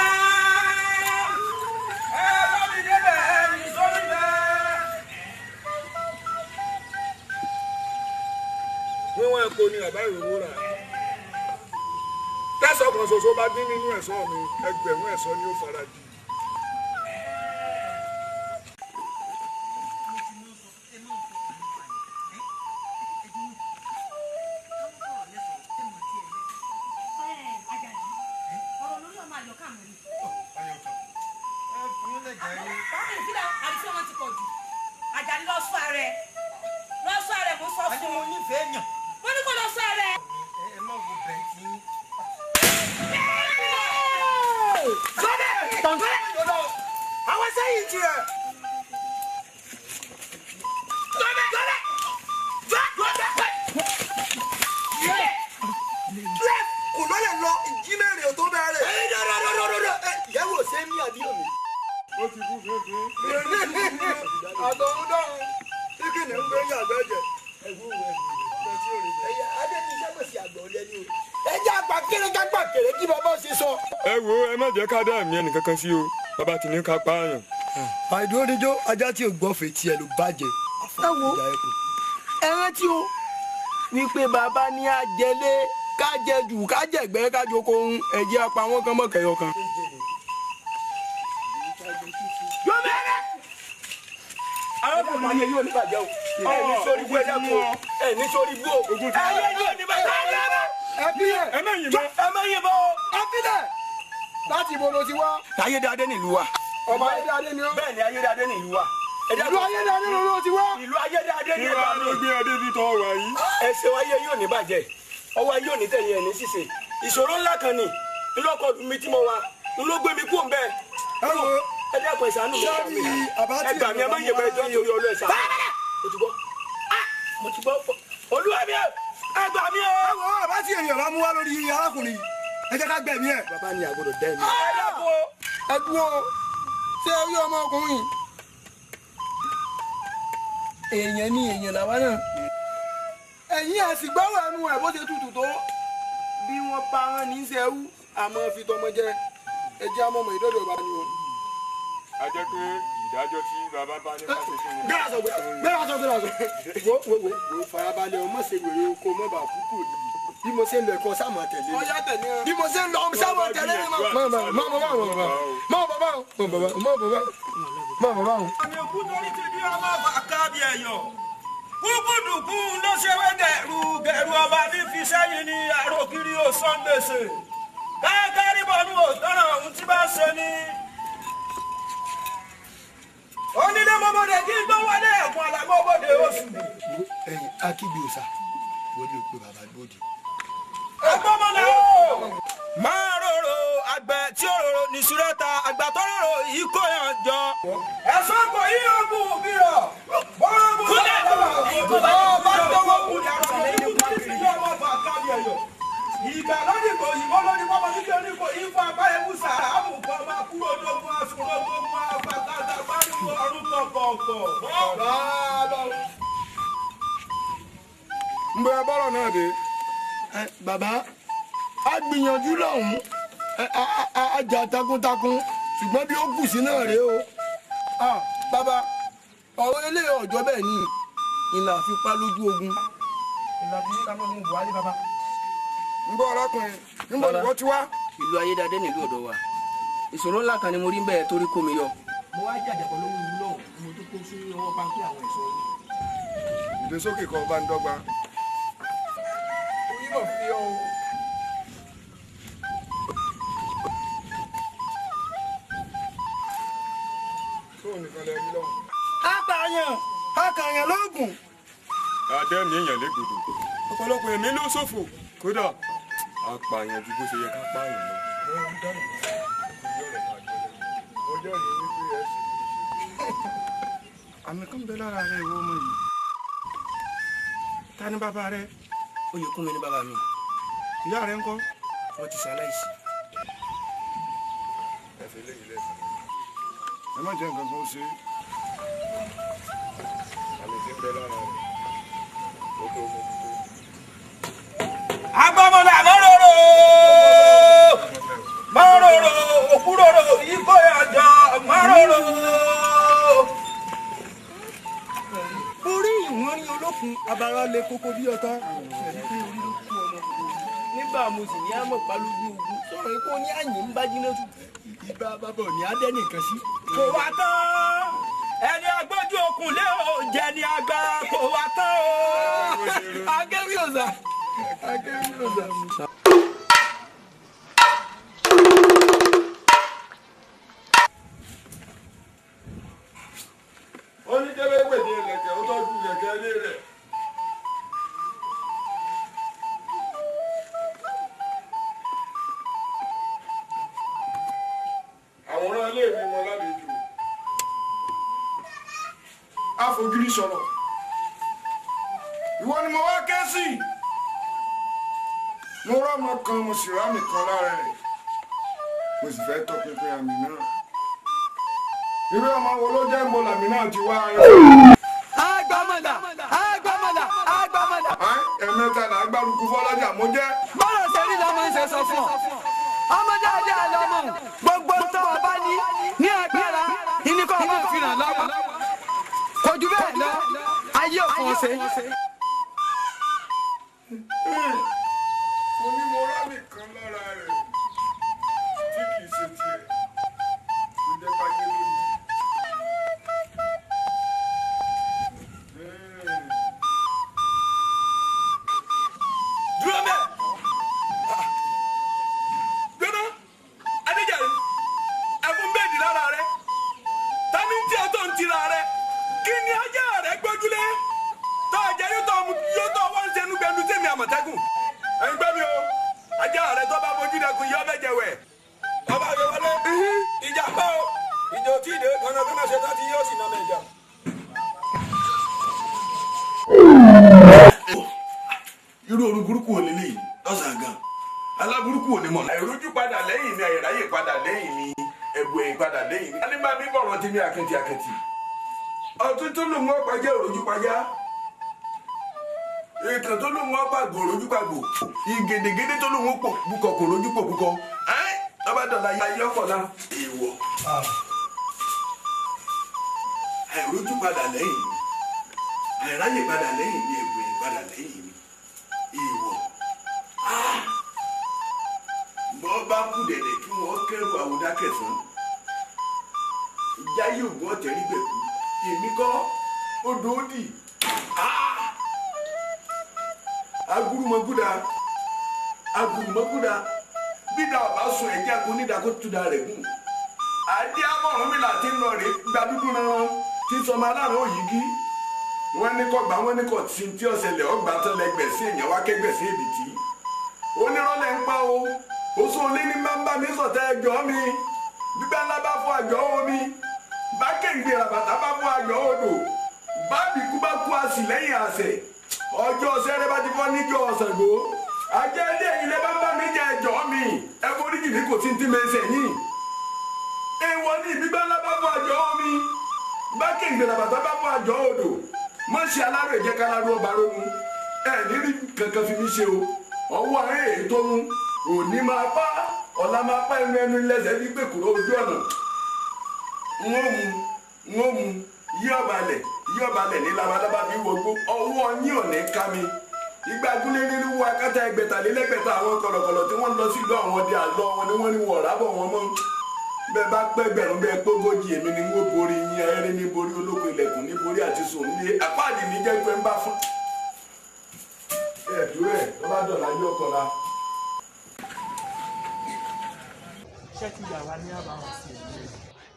Ẹ bá mi débẹ̀ ẹ̀yìn sórí bẹ́ẹ̀. Wíwọ́n epo ni bàbá ìrówó rà. Tẹ́sán kan ṣoṣo bá dín nínú ẹ̀ṣọ́ mi, ẹgbẹ̀rún ẹ̀ṣọ́ ni ó fara jì. Àjàdí lọ sọ ara ẹ, lọ sọ ara ẹ, mo sọ fún ọ. Mo ní kó lọ sọ ara ẹ. Ẹ má wo bẹ́ẹ̀ tí. Àwọn sẹ́yìn tiẹ̀. Kò lọ́lẹ̀ lọ ìjímẹ̀rẹ̀ tó bẹ̀rẹ̀. Ìyẹ́wò ṣé ní àbí òní. Ó ti kú fífi. Àtọ̀hún dọ̀hún tí kìnìún ń gbé yàgbẹ́ jẹ. Adé ní iṣẹ́ mọ̀ sí àgbọ̀ ọ̀lẹ́ ni o. Ẹ jẹ́ àgbà kéré kágbà kéré kí bàbá ṣe sọ. Ẹ wo, ẹ má jẹ́ ká dá ẹ̀mí ẹnìkankan sí o, bàbá ti ní ká pààyàn. Àìdúró níjó ajá tí ò gbọ́ fètí ẹ ló bàjẹ́. Ẹ wo, ẹ rántí o wípé bàbá ní àjẹlé ká jẹ jù ká jẹgbẹ́ ká joko ohun ẹ̀jẹ̀ apá wọn kan mọ̀kẹ́yọ kan. Arákùnrin ayé yóò ní bàjẹ́ o. Ẹ ní sórí bú, ẹ dákun o. Ẹ ní sórí bú o. Ayé yóò ní bàjẹ́. Ẹ bílẹ̀. Ẹ má yìnbọn. Ẹ má yìnbọn o. Ẹ bílẹ̀. Láti ibo ló ti wá? Ayédáadé nílùú wa. Ọba Ayédáadé ni ó. Bẹ́ẹ̀ni, Ayédáadé nílùú wa. Ìlú Ayédáadé ló ti wá. Ìlú Ayédáadé ni Ìwà ló gbé ọdẹ bí tọ́ wà yìí. Ẹ ṣeun, ayé yóò ní bàjẹ́. Ọwọ́ ayé ò ní tẹ̀yìn ẹ̀ ní ṣìṣe. Ìṣòro ńlá kan ni ńlọkọ̀ mi tí mo wà ńlọ gbé mi kú òun bẹ́ẹ̀. Ẹ wo, ẹ dákun, ẹ ṣàánú mi. Ẹ gbà mí, ẹ má yìnbọn, ẹjọ́ nítorí Ọlọ́run, ẹ ṣàánú. Mo ti gbọ́. Mo ti gbọ́. Olúwa mi, ẹ gbà mí o. Ẹ wo, àbá tí èèyàn bá mú wá lórí arákùnrin yìí, ẹ jẹ́ ká gbẹ̀mí ẹ̀. Bàbá ni àgbọ̀dọ̀ dẹ́ mi. Ẹ dákun o. Ẹ dúró, ṣé ẹ rí ọmọkùnrin? Èèyàn ni èèyàn làwa náà. Ẹ Ẹ̀yin ẹ̀ sì gbọ́rọ̀ ẹnu ẹ̀ bó ṣe tutù tó. Bí wọ́n bá rán ní sẹ́wú àmọ́ fi tọmọ jẹ ẹjẹ́ amọ̀mọ̀ ìdọ́dọ̀ ọba ni wọn. A jẹ́ pé ìdájọ́ tí bàbá bá ní ká ṣe fún mi. Gbéra sọ gbéra sọ gbéra sọ. Wo wo wo wo farabalẹ̀ o, má ṣe wèrè oko mọ́ bàá kúkú òjijì. Bí mo ṣe ń lọ ẹ̀kọ́ sáà máa tẹ̀lé mi. Bí mo ṣe ń lọ sáà máa tẹ̀lé mi. Má bàbá má bàbá má bàbá má bàbá má bàbá má bàbá. Àmì òkú torí ti bí ọmọ bàkà bí ẹ̀yọ̀. Kúkúdùkú ló ṣe wé gẹ̀rù gẹ̀rù ọba ní fi sẹ́yìn ní àròkiri òsán gbèsè. Káàkárí bọ̀nú òtọ́rọ̀ ohun tí bá ṣe ni. Onílé mọ́mọ́dé kí n tó wọlé ẹ̀kún àlàmọ́bọ̀dé oṣù. Ẹ̀yin akígbe òòṣà wọlé òpè bàbá gbòdì. Agbọ́mọlá o! Máa rorò àgbẹ̀ tí ó rorò ní sùrẹ́ta àgbà tó rorò yìí kò yàn jọ. Ẹ̀sán kò yí ogun bí rọ̀. Bọ́ọ̀bù lọ́wọ́ bá tọwọ́ kù ní àrùn ìlú tó ti fi ọmọ bá kábí ẹ̀yọ̀. Ìgbà lónìí kò yìnbọn lónìí pọ́pọ́ títí oníkò yìí fún apá ewu sàrà àmùkọ́ máa kúrò lógún aṣọ lógún afákàtà pariwo ọdún kọ̀ọ̀kọ̀. Ń bẹ bọ́rọ̀ náà dé. Bàbá a gbìyànjú lọ́hùn-ún a jà takuntakun ṣùgbọ́n bí ó kù sí náà rèé o. Bàbá ọ̀rọ̀ eléyìí ọ̀jọ́ bẹ́ẹ̀ ni ìlà fipá lójú ogun. Ìlà fi ká mọ́ ohun Buhari bàbá. Ń bọ́ arákùnrin ń bọ̀ níwọ́ tí wá. Ìlú Ayédáadé nílùú ọ̀dọ̀ wa ìṣòro ńlá kan ni mo rí bẹ́ẹ̀ torí kó mi yọ. Mo wá jàjàbọ̀ lórí ìlú lọ́hùn mo tó kó sí ọwọ́ páńpẹ́ àwọn ẹ̀ṣọ́ yìí. Ìdésókè kan bá ń dọ́gba. Orí náà fi ọ o. Tóun nìkan lẹ rí lọ́hùn. Apààyàn akàyàn lóògùn. Adẹ́mi èèyàn légbodò. Ọ̀pọ̀lọpọ̀ ẹ̀mí ló ṣòfò. Kódà apààyàn ju bó ṣe yẹ ká pààyàn lọ. Mo jẹ́rìí wípé ẹ ṣe é ṣe. Àmì kan bẹ lára rẹ ìwọ ọmọ yìí. Ta ni bàbá rẹ? Oyèkúnmi ni bàbá mi. Ìyá rẹ ńkọ́? Wọ́n ti ṣaláìsí. Ẹ fi léyìí lẹ́sìn. Ẹ má jẹ́ nǹkan kan ó ṣe é. Àmì tí ń bẹ lára rẹ̀ ó tó mú tó. Agbọ́mọlá mọ́rọ̀rọ̀ mọ́rọ̀rọ̀ òkúrọ̀rọ̀ ìkó àjọ mọ́rọ̀rọ̀. Orí ìwọ̀n ní olókun abara lè kókó bí ọ̀tá. Nígbà mo sì ní àmọ̀ palójú ogun sọ̀rọ̀ ikú ní àyè ń bá jiná tù. Ibà bàbá ò ní adẹ́ nìkan sí. Kò wá tán ẹni agbójú okùn lé o jẹ ní àgbà kò wá tán o. Akẹ́wì ọ̀sà. Akẹ́wì ọ̀sà. Ó ní kéré wèdè ìlẹ̀kẹ̀ ó tọ́jú ìlẹ̀kẹ̀ ilé rẹ̀. Àwòrán ilé mi mọ lálejò. Àfògiri sọ̀rọ̀. Ìwọ ni mo wá ké sí. Mo rọ́mọ kan mo sì rámì kan lára rẹ̀. Mo sì fẹ́ tọpinpin àmì náà. Irú ọmọ wo ló jẹ́ mo làmì náà ti wá ayọ̀. Agbamọ̀dà agbamọ̀dà agbamọ̀dà. Ẹ̀mẹ́ta là á gbárùkù fọlọ́jà mo jẹ́. Bọ́lá ṣe rí lọ́mọ ń ṣe sọ fún ọ. Ọmọdé ajé àlọ́mọ gbogbo tó o bá ní ní agbára ìníkọ́ ọmọ fi ràn lọ́wọ́. Kò jù bẹ́ẹ̀ lọ, ayé òfin ọ̀sẹ̀. Mo ní mo rámì kan lára rẹ̀ tí kì í ṣe tiẹ̀ tó jẹ́ káyé lónìí. Dúró mẹ́. Gbẹ́nà Adéjàre, ẹ̀fún bẹ́ẹ̀dì lára rẹ̀, ta ni tí ẹ tó ń tira rẹ̀, kí ni ajá rẹ̀ gbójúlé? Tá a jẹ yóò tọ́ wọ́n ń ṣẹnu gbẹnu sẹ́mi Àmọ̀tẹ́kùn. Ẹ̀yin gbẹ́ mi o, ajá rẹ̀ tó bá bójú dẹkùn yọ bẹ́ẹ̀ jẹ̀wẹ̀. Ọba Adéwálé, ìjà bá o, ìjà ò tí ì dé, kànákànná ṣe tán tí yóò sì nà mí ìjà. Irú orun burúkú wo leléyìí lọ́sàn-án gan aláburúkú ò ní mọ̀. Àìrójú padà lẹ́yìn mi, àìráyè padà lẹ́yìn mi, ẹ̀bù ẹ̀yìn padà lẹ́yìn mi. Alẹ́ máa mi bọ̀rọ̀ tèmi àkẹ́tì àkẹ́tì. Ọtún tó lò mọ́ pàjẹ́ òròjú pàjá. Èkán tó lóun ọgbà gbòòrójú gbàgbò. Ìgèdègèdè tó lóun pò bukọ kò rójú pò bukọ. Ẹ́ tọ́ba dọ̀la ayé ọkọ̀la. Èèwọ̀. Àìrójú padà lẹ́yìn mi. Àìráyè padà lẹ́yìn mi. Ẹ̀gbìn padà lẹ́yìn mi. Èèwọ̀. Bọ́ bá kú dẹ̀dẹ̀ kí wọ́n kẹ́rù àwòdá kẹsàn-án. Ìjà yóò gbọ́ tẹ̀rí gbẹ̀kú. Èmi kọ́ odò ó dì. Agurumọ́gúdà agurumọ́gúdà bídà ọba sùn ẹ̀jẹ̀ kó nídà kó túdà rẹ̀ gùn. Adé amọ̀ràn mi láti ń lọ rè gba dúdú rán tí sọmọ aláàrùn òyìgí. Wọ́n ní kọ́ gbà wọ́n ní kọ́ tí tí ọ̀sẹ̀lẹ̀ ọgbà tán lẹ́gbẹ̀sí èèyàn wá kẹ́gbẹ̀sí èbìtì. Onírọ́lẹ̀ ń pa o. Oṣù olé ní máa ń bá mi sọ̀tẹ́ ẹjọ́ mi. Gbígbá ńlá bá fún àjọ omi. Bá kéǹgbè ràbàtà bá fún àjọ odò. Bá bìkú bá kú àsì lẹ́yìn àsè. Ọjọ́ sẹ́rẹ́ bá ti fọ́ níjọ́ Ṣàngó. Ajẹ́ ilé ẹ̀yìn lẹ́ bá ń bá mi jẹ ẹjọ́ mi. Ẹ foríjì mi kò tí ń tí mi ṣe yín. Èèwọ̀ ní gbígbá ńlá bá fún àjọ omi. Bá kéǹgbè ràbàtà bá fún àjọ odò. Má ṣe alárò ìjẹ́ kálárò ọba rógun. Ẹ ní rí kankan fi mí ṣe o. Ọwọ́ àárẹ̀ èyí tó mú. Òní máa pa ọ̀la máa pa ẹnu ẹnu lẹ́sẹ̀ bí gbè kúrò ojú ọ̀nà. N ó mu yí ọ̀balẹ̀ ní labalábá bí wọgbó ọwọ́ yín ò ní ká mi. Ìgbà gúnlé nínú wo akátá ẹgbẹ̀talélẹ́gbẹ̀ta àwọn kọ̀lọ̀kọ̀lọ̀ tí wọ́n lọ sílùú àwọn ọdẹ àlọ́ wọn ni wọ́n ní wọ̀ rábọ̀ wọn mọ́. Bẹ́ẹ̀ bá pẹ́gbẹ̀rún bẹ́ẹ̀ pógójì èmi ni wọ́n borí yín ayẹ́rẹ́ ní borí olóko ilẹ̀kùn ní borí àti sùn ní apáàdì ní jẹ́ pé ń bá fún. Ẹ dúró ẹ̀ tó bá dọ̀la yóò kọ́la.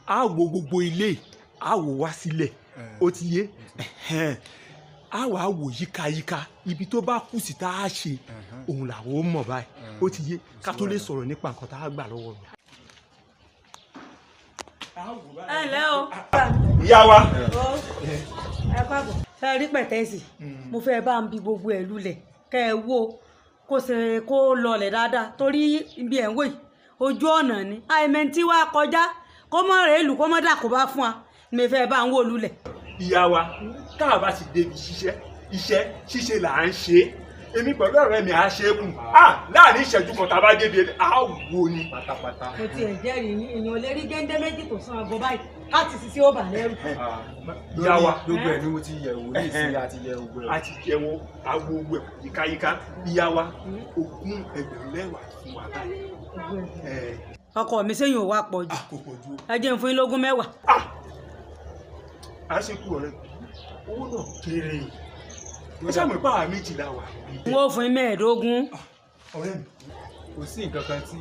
A wo gbogbo ilé a wò wá sílẹ̀ ó ti yé a wà á wò yíkayíka ibi tó bá kù sí tá a ṣe òun làwọn ó mọ̀ báyìí ó ti yé ká tó lè sọ̀rọ̀ nípa nǹkan tá a gbà lọ́wọ́ mi. Ẹ ǹlẹ́ o. Ìyá wa. Ẹ káàbọ̀. Ṣé ẹ rí pẹ̀tẹ́sì? Mo fẹ́ bá ń bi gbogbo ẹ̀ lulẹ̀ kẹ́ ẹ wo kó ṣe kó lọlẹ̀ dáadáa torí ibi ẹ̀ ń wò yìí ojú ọ̀nà ni àìmẹ̀ntì wa kọjá kó mọ̀ rẹ̀ lù kó mọ̀ dà kó bá fún wa mi fẹ́ bá ń wò lulẹ̀. Ìyá wa tá a bá ti débi ṣiṣẹ́ iṣẹ́ ṣíṣe là ń ṣe é èmi pẹ̀lú ọ̀rẹ́ mi à ṣe é kù láàrin ìṣẹ́jú kan tá a bá débi á wò ni. Mo tiẹ̀ jẹ́rìí yín èèyàn lè rí géńdé méjì tó sún aago báyìí láti ṣiṣẹ́ ó bà lẹ́rù. Ìyá wa gbogbo ẹ̀ ni mo ti yẹ̀ wò ní ìsinmi àti yẹ̀ gbogbo ẹ̀. A ti yẹ̀ wò àwo gbogbo ẹ̀ yíkáyíká ìyá wa ogún ẹgbẹ̀rún mẹ́wàá fún wa báyìí. Ọkọ mi sẹ́yìn ò wá pọ̀ jù ẹ jẹ́ n fún yín lógún mẹ́wàá. A ṣe kú ọ̀rẹ́ owó náà kéré ó ṣàmì pàwọ́ méjìlá wà. N ó fún yín mẹ́ẹ̀ẹ́dógún. Ọ̀rẹ́ mi kò sí nǹkan kan tí.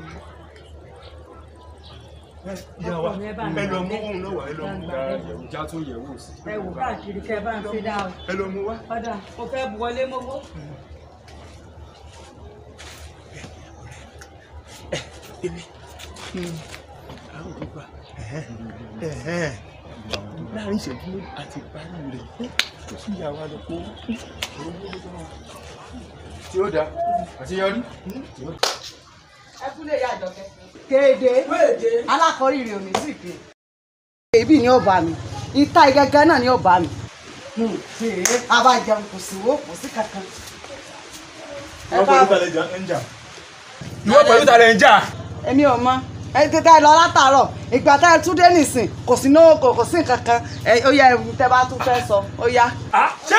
Ìyá wa ẹ lọ mú òun náà wá ẹ lọ mú. Ìjà tó yẹ̀ wò sí. Ẹ wò káàkiri kẹ bá ń ṣe dáa o. Ẹ lọ mú wá. Ọ̀dà mo fẹ́ bu wọlé mọ́wọ́. Èmi àwọn òbí gbà láàrin ìṣẹ́jú méjì àti ìparí rẹ̀ kò sí ìyá wa lọ kó tí ó dáa àṣeyọrí. Ẹ kú lè yá Àjọkẹ́. Kéde alákọ̀ọ́rì rẹ̀ ò ní sí ìpè. Èbí ni ó bá mi, ìta igẹ́gẹ́ náà ni ó bá mi. A bá jẹun kò sí owó kò sí kankan. Ìwọ pẹ̀lú ta lẹ ń jà. Ìwọ pẹ̀lú ta lẹ ń jà. Èmi ò mọ ẹ ti tẹ́ ẹ lọ látàárọ̀ ìgbà tá ẹ tún dé nìsín kò sí náà kò sí nǹkan kan ó yá ẹ tẹ́ bá tún fẹ́ sọ ó yá. Ṣé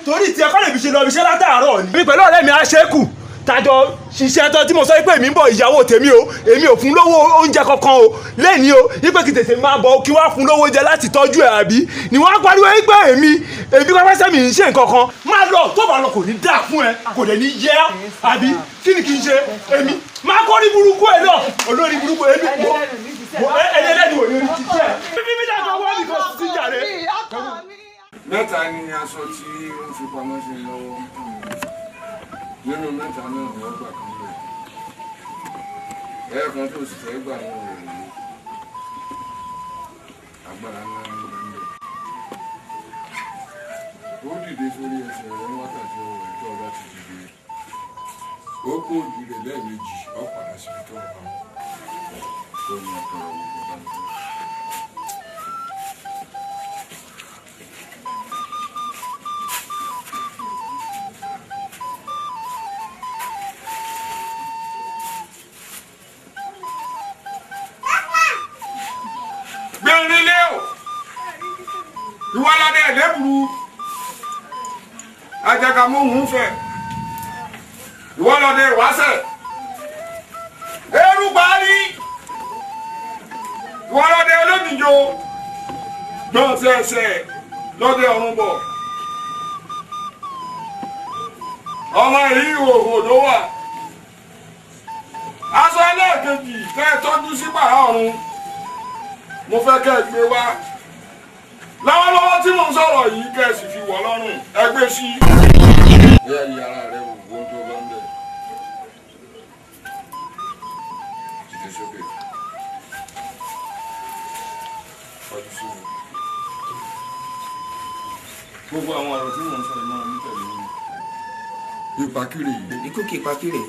torí tí ẹ kọ́ lè fi ṣe lọ ibiṣẹ́ látàárọ̀ ni. Mi pẹ̀lú ọ̀rẹ́ mi á ṣe é kù tàjọ ṣiṣẹ́ tán tí mo sọ pé èmi ń bọ̀ ìyàwó tèmi o èmi ò fún lówó oúnjẹ kankan o lẹ́ni o wípé kí tètè máa bọ̀ kí wá fún lówó oúnjẹ láti tọ́jú ẹ̀ àbí ni wọ́n á pariwo wípé èmi èmi pápásẹ́ mi ń ṣe nǹkan kan máa lọ tó bá lọ kò ní dáa fún ẹ kò dẹ̀ ní yẹ ẹ́ àbí kí ni kí n ṣe èmi máa kọ́ ní burúkú ẹ náà olórí burúkú èmi mo ẹlẹ́ni ò ní orí ti jẹ́ bíbí mi dàgbà wọ́n mi kò sí jàre. Mẹ́ta ni aṣọ tí ó ń fi pamọ́ sí lọ́wọ́ nínú mẹ́ta náà wọ́n gbà kan bẹ̀ ẹ̀ẹ̀kan tó sì fẹ́ gbà wọn rẹ̀ ní agbára ńlá ń bẹ ń bẹ ó dìde sórí ẹsẹ̀ rẹ̀ ní wákàtí ọwọ́ ẹ̀ tó ọba ti dìde ó kó òdì rẹ̀ lẹ́ẹ̀mejì ó padà síbi tó ọba tó ní àtọ̀rọ̀ gbogbo bá ń bẹ. Ẹlẹ́bùrú ajagamohun fẹ́ ìwọ lọdẹ ìwáṣẹ̀ erúparí ìwọ lọdẹ olómìjó gbọ́n ṣẹ̀ṣẹ̀ lọdẹ ọ̀run bọ̀ ọmọ yìí òhò ló wà aṣọ ẹlẹ́ẹ̀kejì tẹ́ ẹ tọ́jú sí pàrọ̀ ọ̀run mo fẹ́ kẹ́ ẹ gbé wá lọ́wọ́lọ́wọ́ tí mo ń sọ̀rọ̀ yìí kẹ́ ẹ sì fi wọ̀ lọ́rùn ẹ gbé sí. Bóyá yí ara rẹ wò wọ́n tó bá ń bẹ̀. Dìde sókè. Ọdún sí mi. Gbogbo àwọn ọ̀rọ̀ tí mò ń sọ yìí máa ń tẹ̀lé mi. Ipa kiri yìí. Ikú kì í pa kiri.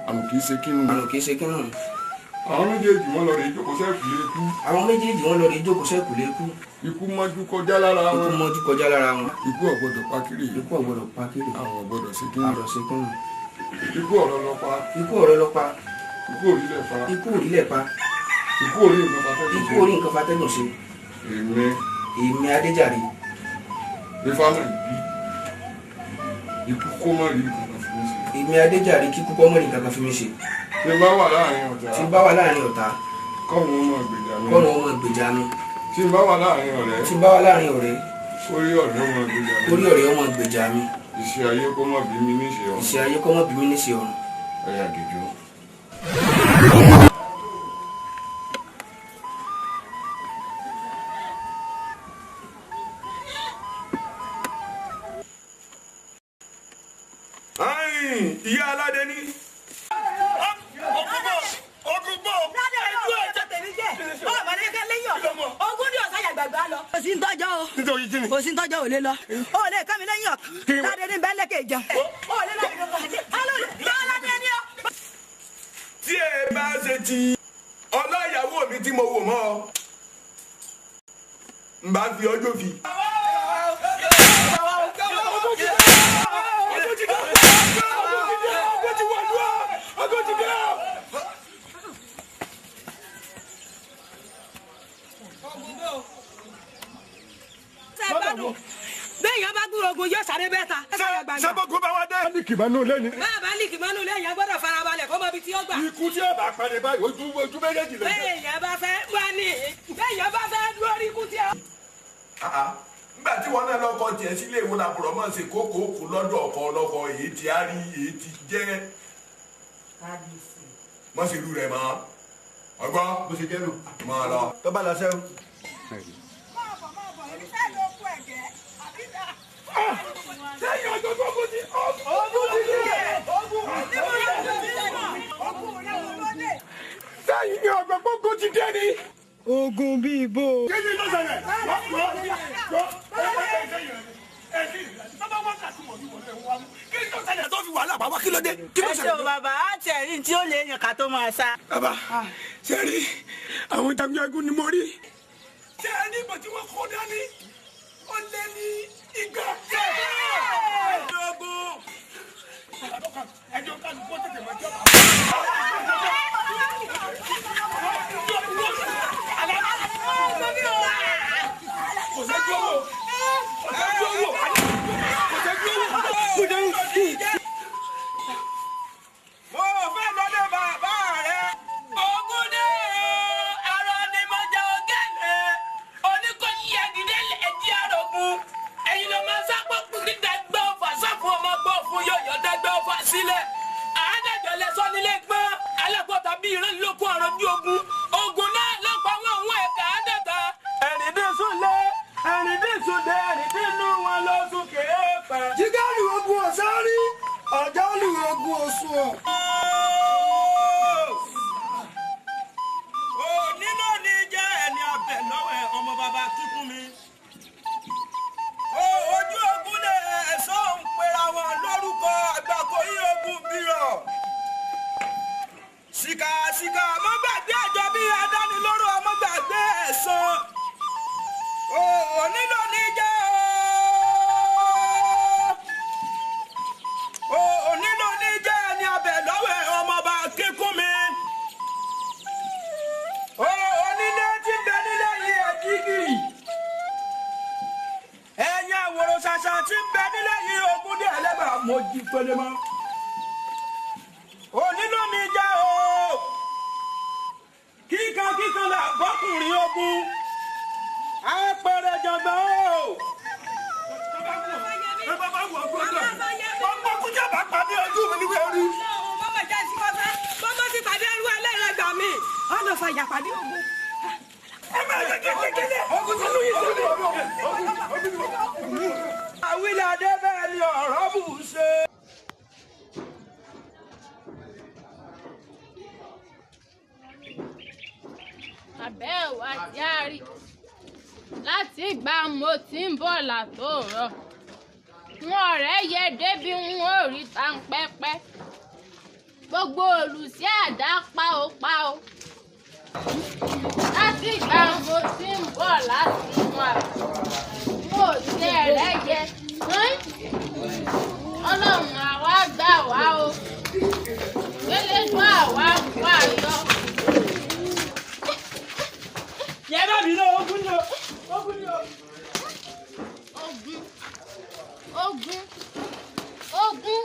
Àrùn kì í ṣe kínú. Àrùn kì í ṣe kínú. Àwọn méjèèjì wọn lọ rè jókòó sẹ́kùlé ikú. Àwọn méjèèjì wọn lọ rè jókòó sẹ́kùlé ikú. Ikú mọ́jú kọjá lára wọn. Ikú mọ́jú kọjá lára wọn. Ikú ò gbọdọ̀ pa kiri. Ikú ò gbọdọ̀ pa kiri. Àrùn ò gbọdọ̀ ṣe kínú. Àrùn ṣe kínú. Ikú ọ̀rọ̀ lọ pa. Ikú ọ̀rọ̀ lọ pa. Ikú òrílẹ̀ pa. Ikú òrílẹ̀ pa. Ikú orí nǹkan fatẹ́gùn ṣe. Ikú orí nǹkan fatẹ́gùn ṣe. Èmi. Èmi Adéjàre. Ifá náà bí. Ikú kó mọ́ rí nǹkan kan fi mí ṣe. Èmi Adéjàre kíkú kọ́ mọ́ rí nǹkan kan fi mí ṣe. Tí n bá wà láàrin ọ̀tá. Tí n bá wà láàrin ọ̀tá. Kọ́run ọmọ gbèjà mi. Kọ́run ọmọ gbèjà mi. Tí n bá wà láàrin ọ̀rẹ́. Tí n bá wà láàrin ọ̀rẹ́. Orí ọ̀rẹ́ ọmọ gbèjà mi. Orí ọ̀rẹ́ ọmọ gbèjà mi. Iṣẹ́ ayé kó má bí mi níṣe ọ̀run. Iṣẹ́ ayé kó má bí mi níṣe ọ̀run. Ọ̀yà dìjú. Ìyá aládé ní. Kò sí ntọ́jọ́ ò lè lọ ó lè ká mi lẹ́yìn ọ̀kan ládé ní bẹ́ẹ̀ lẹ́kẹ̀ jẹun ó lè ládé ní ọ. Tí ẹ bá ṣe ti ọláyàwó mi tí mo wò mọ́ ọ n bá fi ọjọ́ fi. Béèyàn bá gbúrò ogun yóò sáré bẹ́ẹ̀ ta. Sábàgò bá wá dé. Líkì máa nù lẹ́ni. Báàbá líkì máa nù lẹ́yìn gbọ́dọ̀ farabalẹ̀ kó mọ ibi tí ó gbà. Ikú tí ẹ bá pàdé báyìí ojú ojú méjèèjì lè. Béèyàn bá fẹ́ wá ní béèyàn bá fẹ́ dúró rí ikú tí ẹ. Nígbà tí wọn náà lọkọ tiẹ̀ sílé ìwọ làbúrò mọ̀ ṣe kókó kó lọ́dọ̀ ọkọ ọlọ́kọ èyí ti á rí èyí ti jẹ́ mọ̀ sí irú rẹ̀ mọ́ ọgbọ́n bó ṣe jẹ́ nù. Mọ́ ọ lọ. Tó bá lọ sẹ́wọ̀n. Sẹ́yìn ni ọ̀gbọ̀n gbogbo ti dé ni. Ogun bíi ibo. Kí ni ló ṣẹlẹ̀? Kí ló dé? Kí ló Ẹ ṣeun bàbá, á tẹ̀ rí tí ó lè yàn ká tó máa sá. Bàbá, ṣe rí àwọn jagunjagun ni mo rí. Ṣé ẹ ní ìbọn tí wọ́n kó dání? Ó lé ní igba. Ẹjọ́ kálukú tètè máa jọba. Kò sẹ́jú owó. Kò sẹ́jú owó. Kò sẹ́jú owó. Kò sẹ́jú owó. Mo fẹ́ lọlé bàbá rẹ. Ogun dé o, arọ ni mo jẹ ogele. Oníkóyí ẹ̀dídé ẹ̀dí àrògùn. Ẹ̀yin ló máa sápò kiri dẹ́gbẹ́ ọ̀fà sáfún ọmọ gbọ́ fún yọ̀yọ̀ dẹ́gbẹ́ ọ̀fà sílẹ̀. Àádájọ́ lẹ sọ nílé gbọ́n. Alákòóta bíi ìran lókun ọ̀rọ̀ bí ogun. Ogun náà ló pa wọ́n òun ẹ̀ka àádọ́ta. Ẹ̀rìndínsúnlé, ẹ̀rìndínsúndé, ẹ̀rìndínú wọn ló sún kéèpẹ̀. Jígárì ogun ọ̀sán rí, ọ̀jálù ogun oṣù ọ̀. Òní ló ní jẹ́ ẹni abẹ lọ́wọ́ ẹ̀ ọmọ bàbá kíkún mi. Ojú ogun lè ẹ̀sọ́ ń pera wọn lórúkọ àgbàkọ yí ogun bírọ̀. Ṣìkàṣìkà mọ́ gbàgbé àjọ bí adánilóró ọmọ gbàgbé ẹ̀san. Òní ló ní jẹ́ o. Òní ló ní jẹ́ ẹni abẹ lọ́wọ́ ẹ̀ ọmọ bàbá kíkún mi. Onílé tí ń bẹ nílé yìí ẹ̀ dígìrì. Ẹ Ọkùnrin ogun apẹ̀rẹ̀ jọ̀gbọ́n o. Ọmọ kújà bá pàdé ojú mi níwèé rí. Mọ́mọ́ jẹ́ sí kọ́fẹ́, mọ́mọ́ sì pàdé ẹrú ẹlẹ́rẹ̀gbà mi. Ọ̀nà fàyà pàdé ogun. Ẹ máa jẹ́ kékeré. Ogun ti lóye sí mi. Àwílàdé bẹ́ẹ̀ ni ọ̀rọ̀ bù ṣe. Àbẹ́ ò àti àárí láti ìgbà mo ti ń bọ̀ látòrọ̀ wọn ọ̀rẹ́ yẹ débi ń ò rí tanpẹ́pẹ́ gbogbo olùsí àdá páopáo láti ìgbà mo ti ń bọ̀ láti inú àbọ̀ mo ò tiẹ̀ rẹ́yẹ ọlọ́run àwa gbà wá o gbélédùn àwa wà yọ. Yẹ bá mi lọ, ogun ni o, ogun ni o. Ogun, ogun, ogun,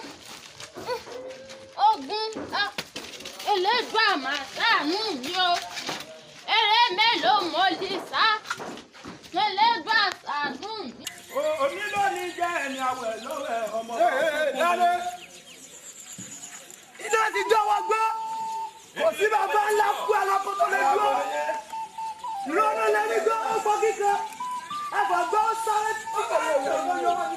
ogun, ah, Elédùà mà ṣàánú mi o, eré mélòó mo lè sá, Elédùà ṣàánú mi. Omi ló ní jẹ́ ẹni àwẹ̀ lọ́wẹ̀ ọmọ. Lálẹ́. Iná ti jọ̀wọ́ gbọ́, kò sí bàbá ńlá kú alákòóso lè dúró. Lọ́nà lẹ́ni gbọ́ ọ̀pọ̀ kíkan, ẹ̀fọ́ gbọ́ sáré tí kò lè wọ̀ lọ́wọ́.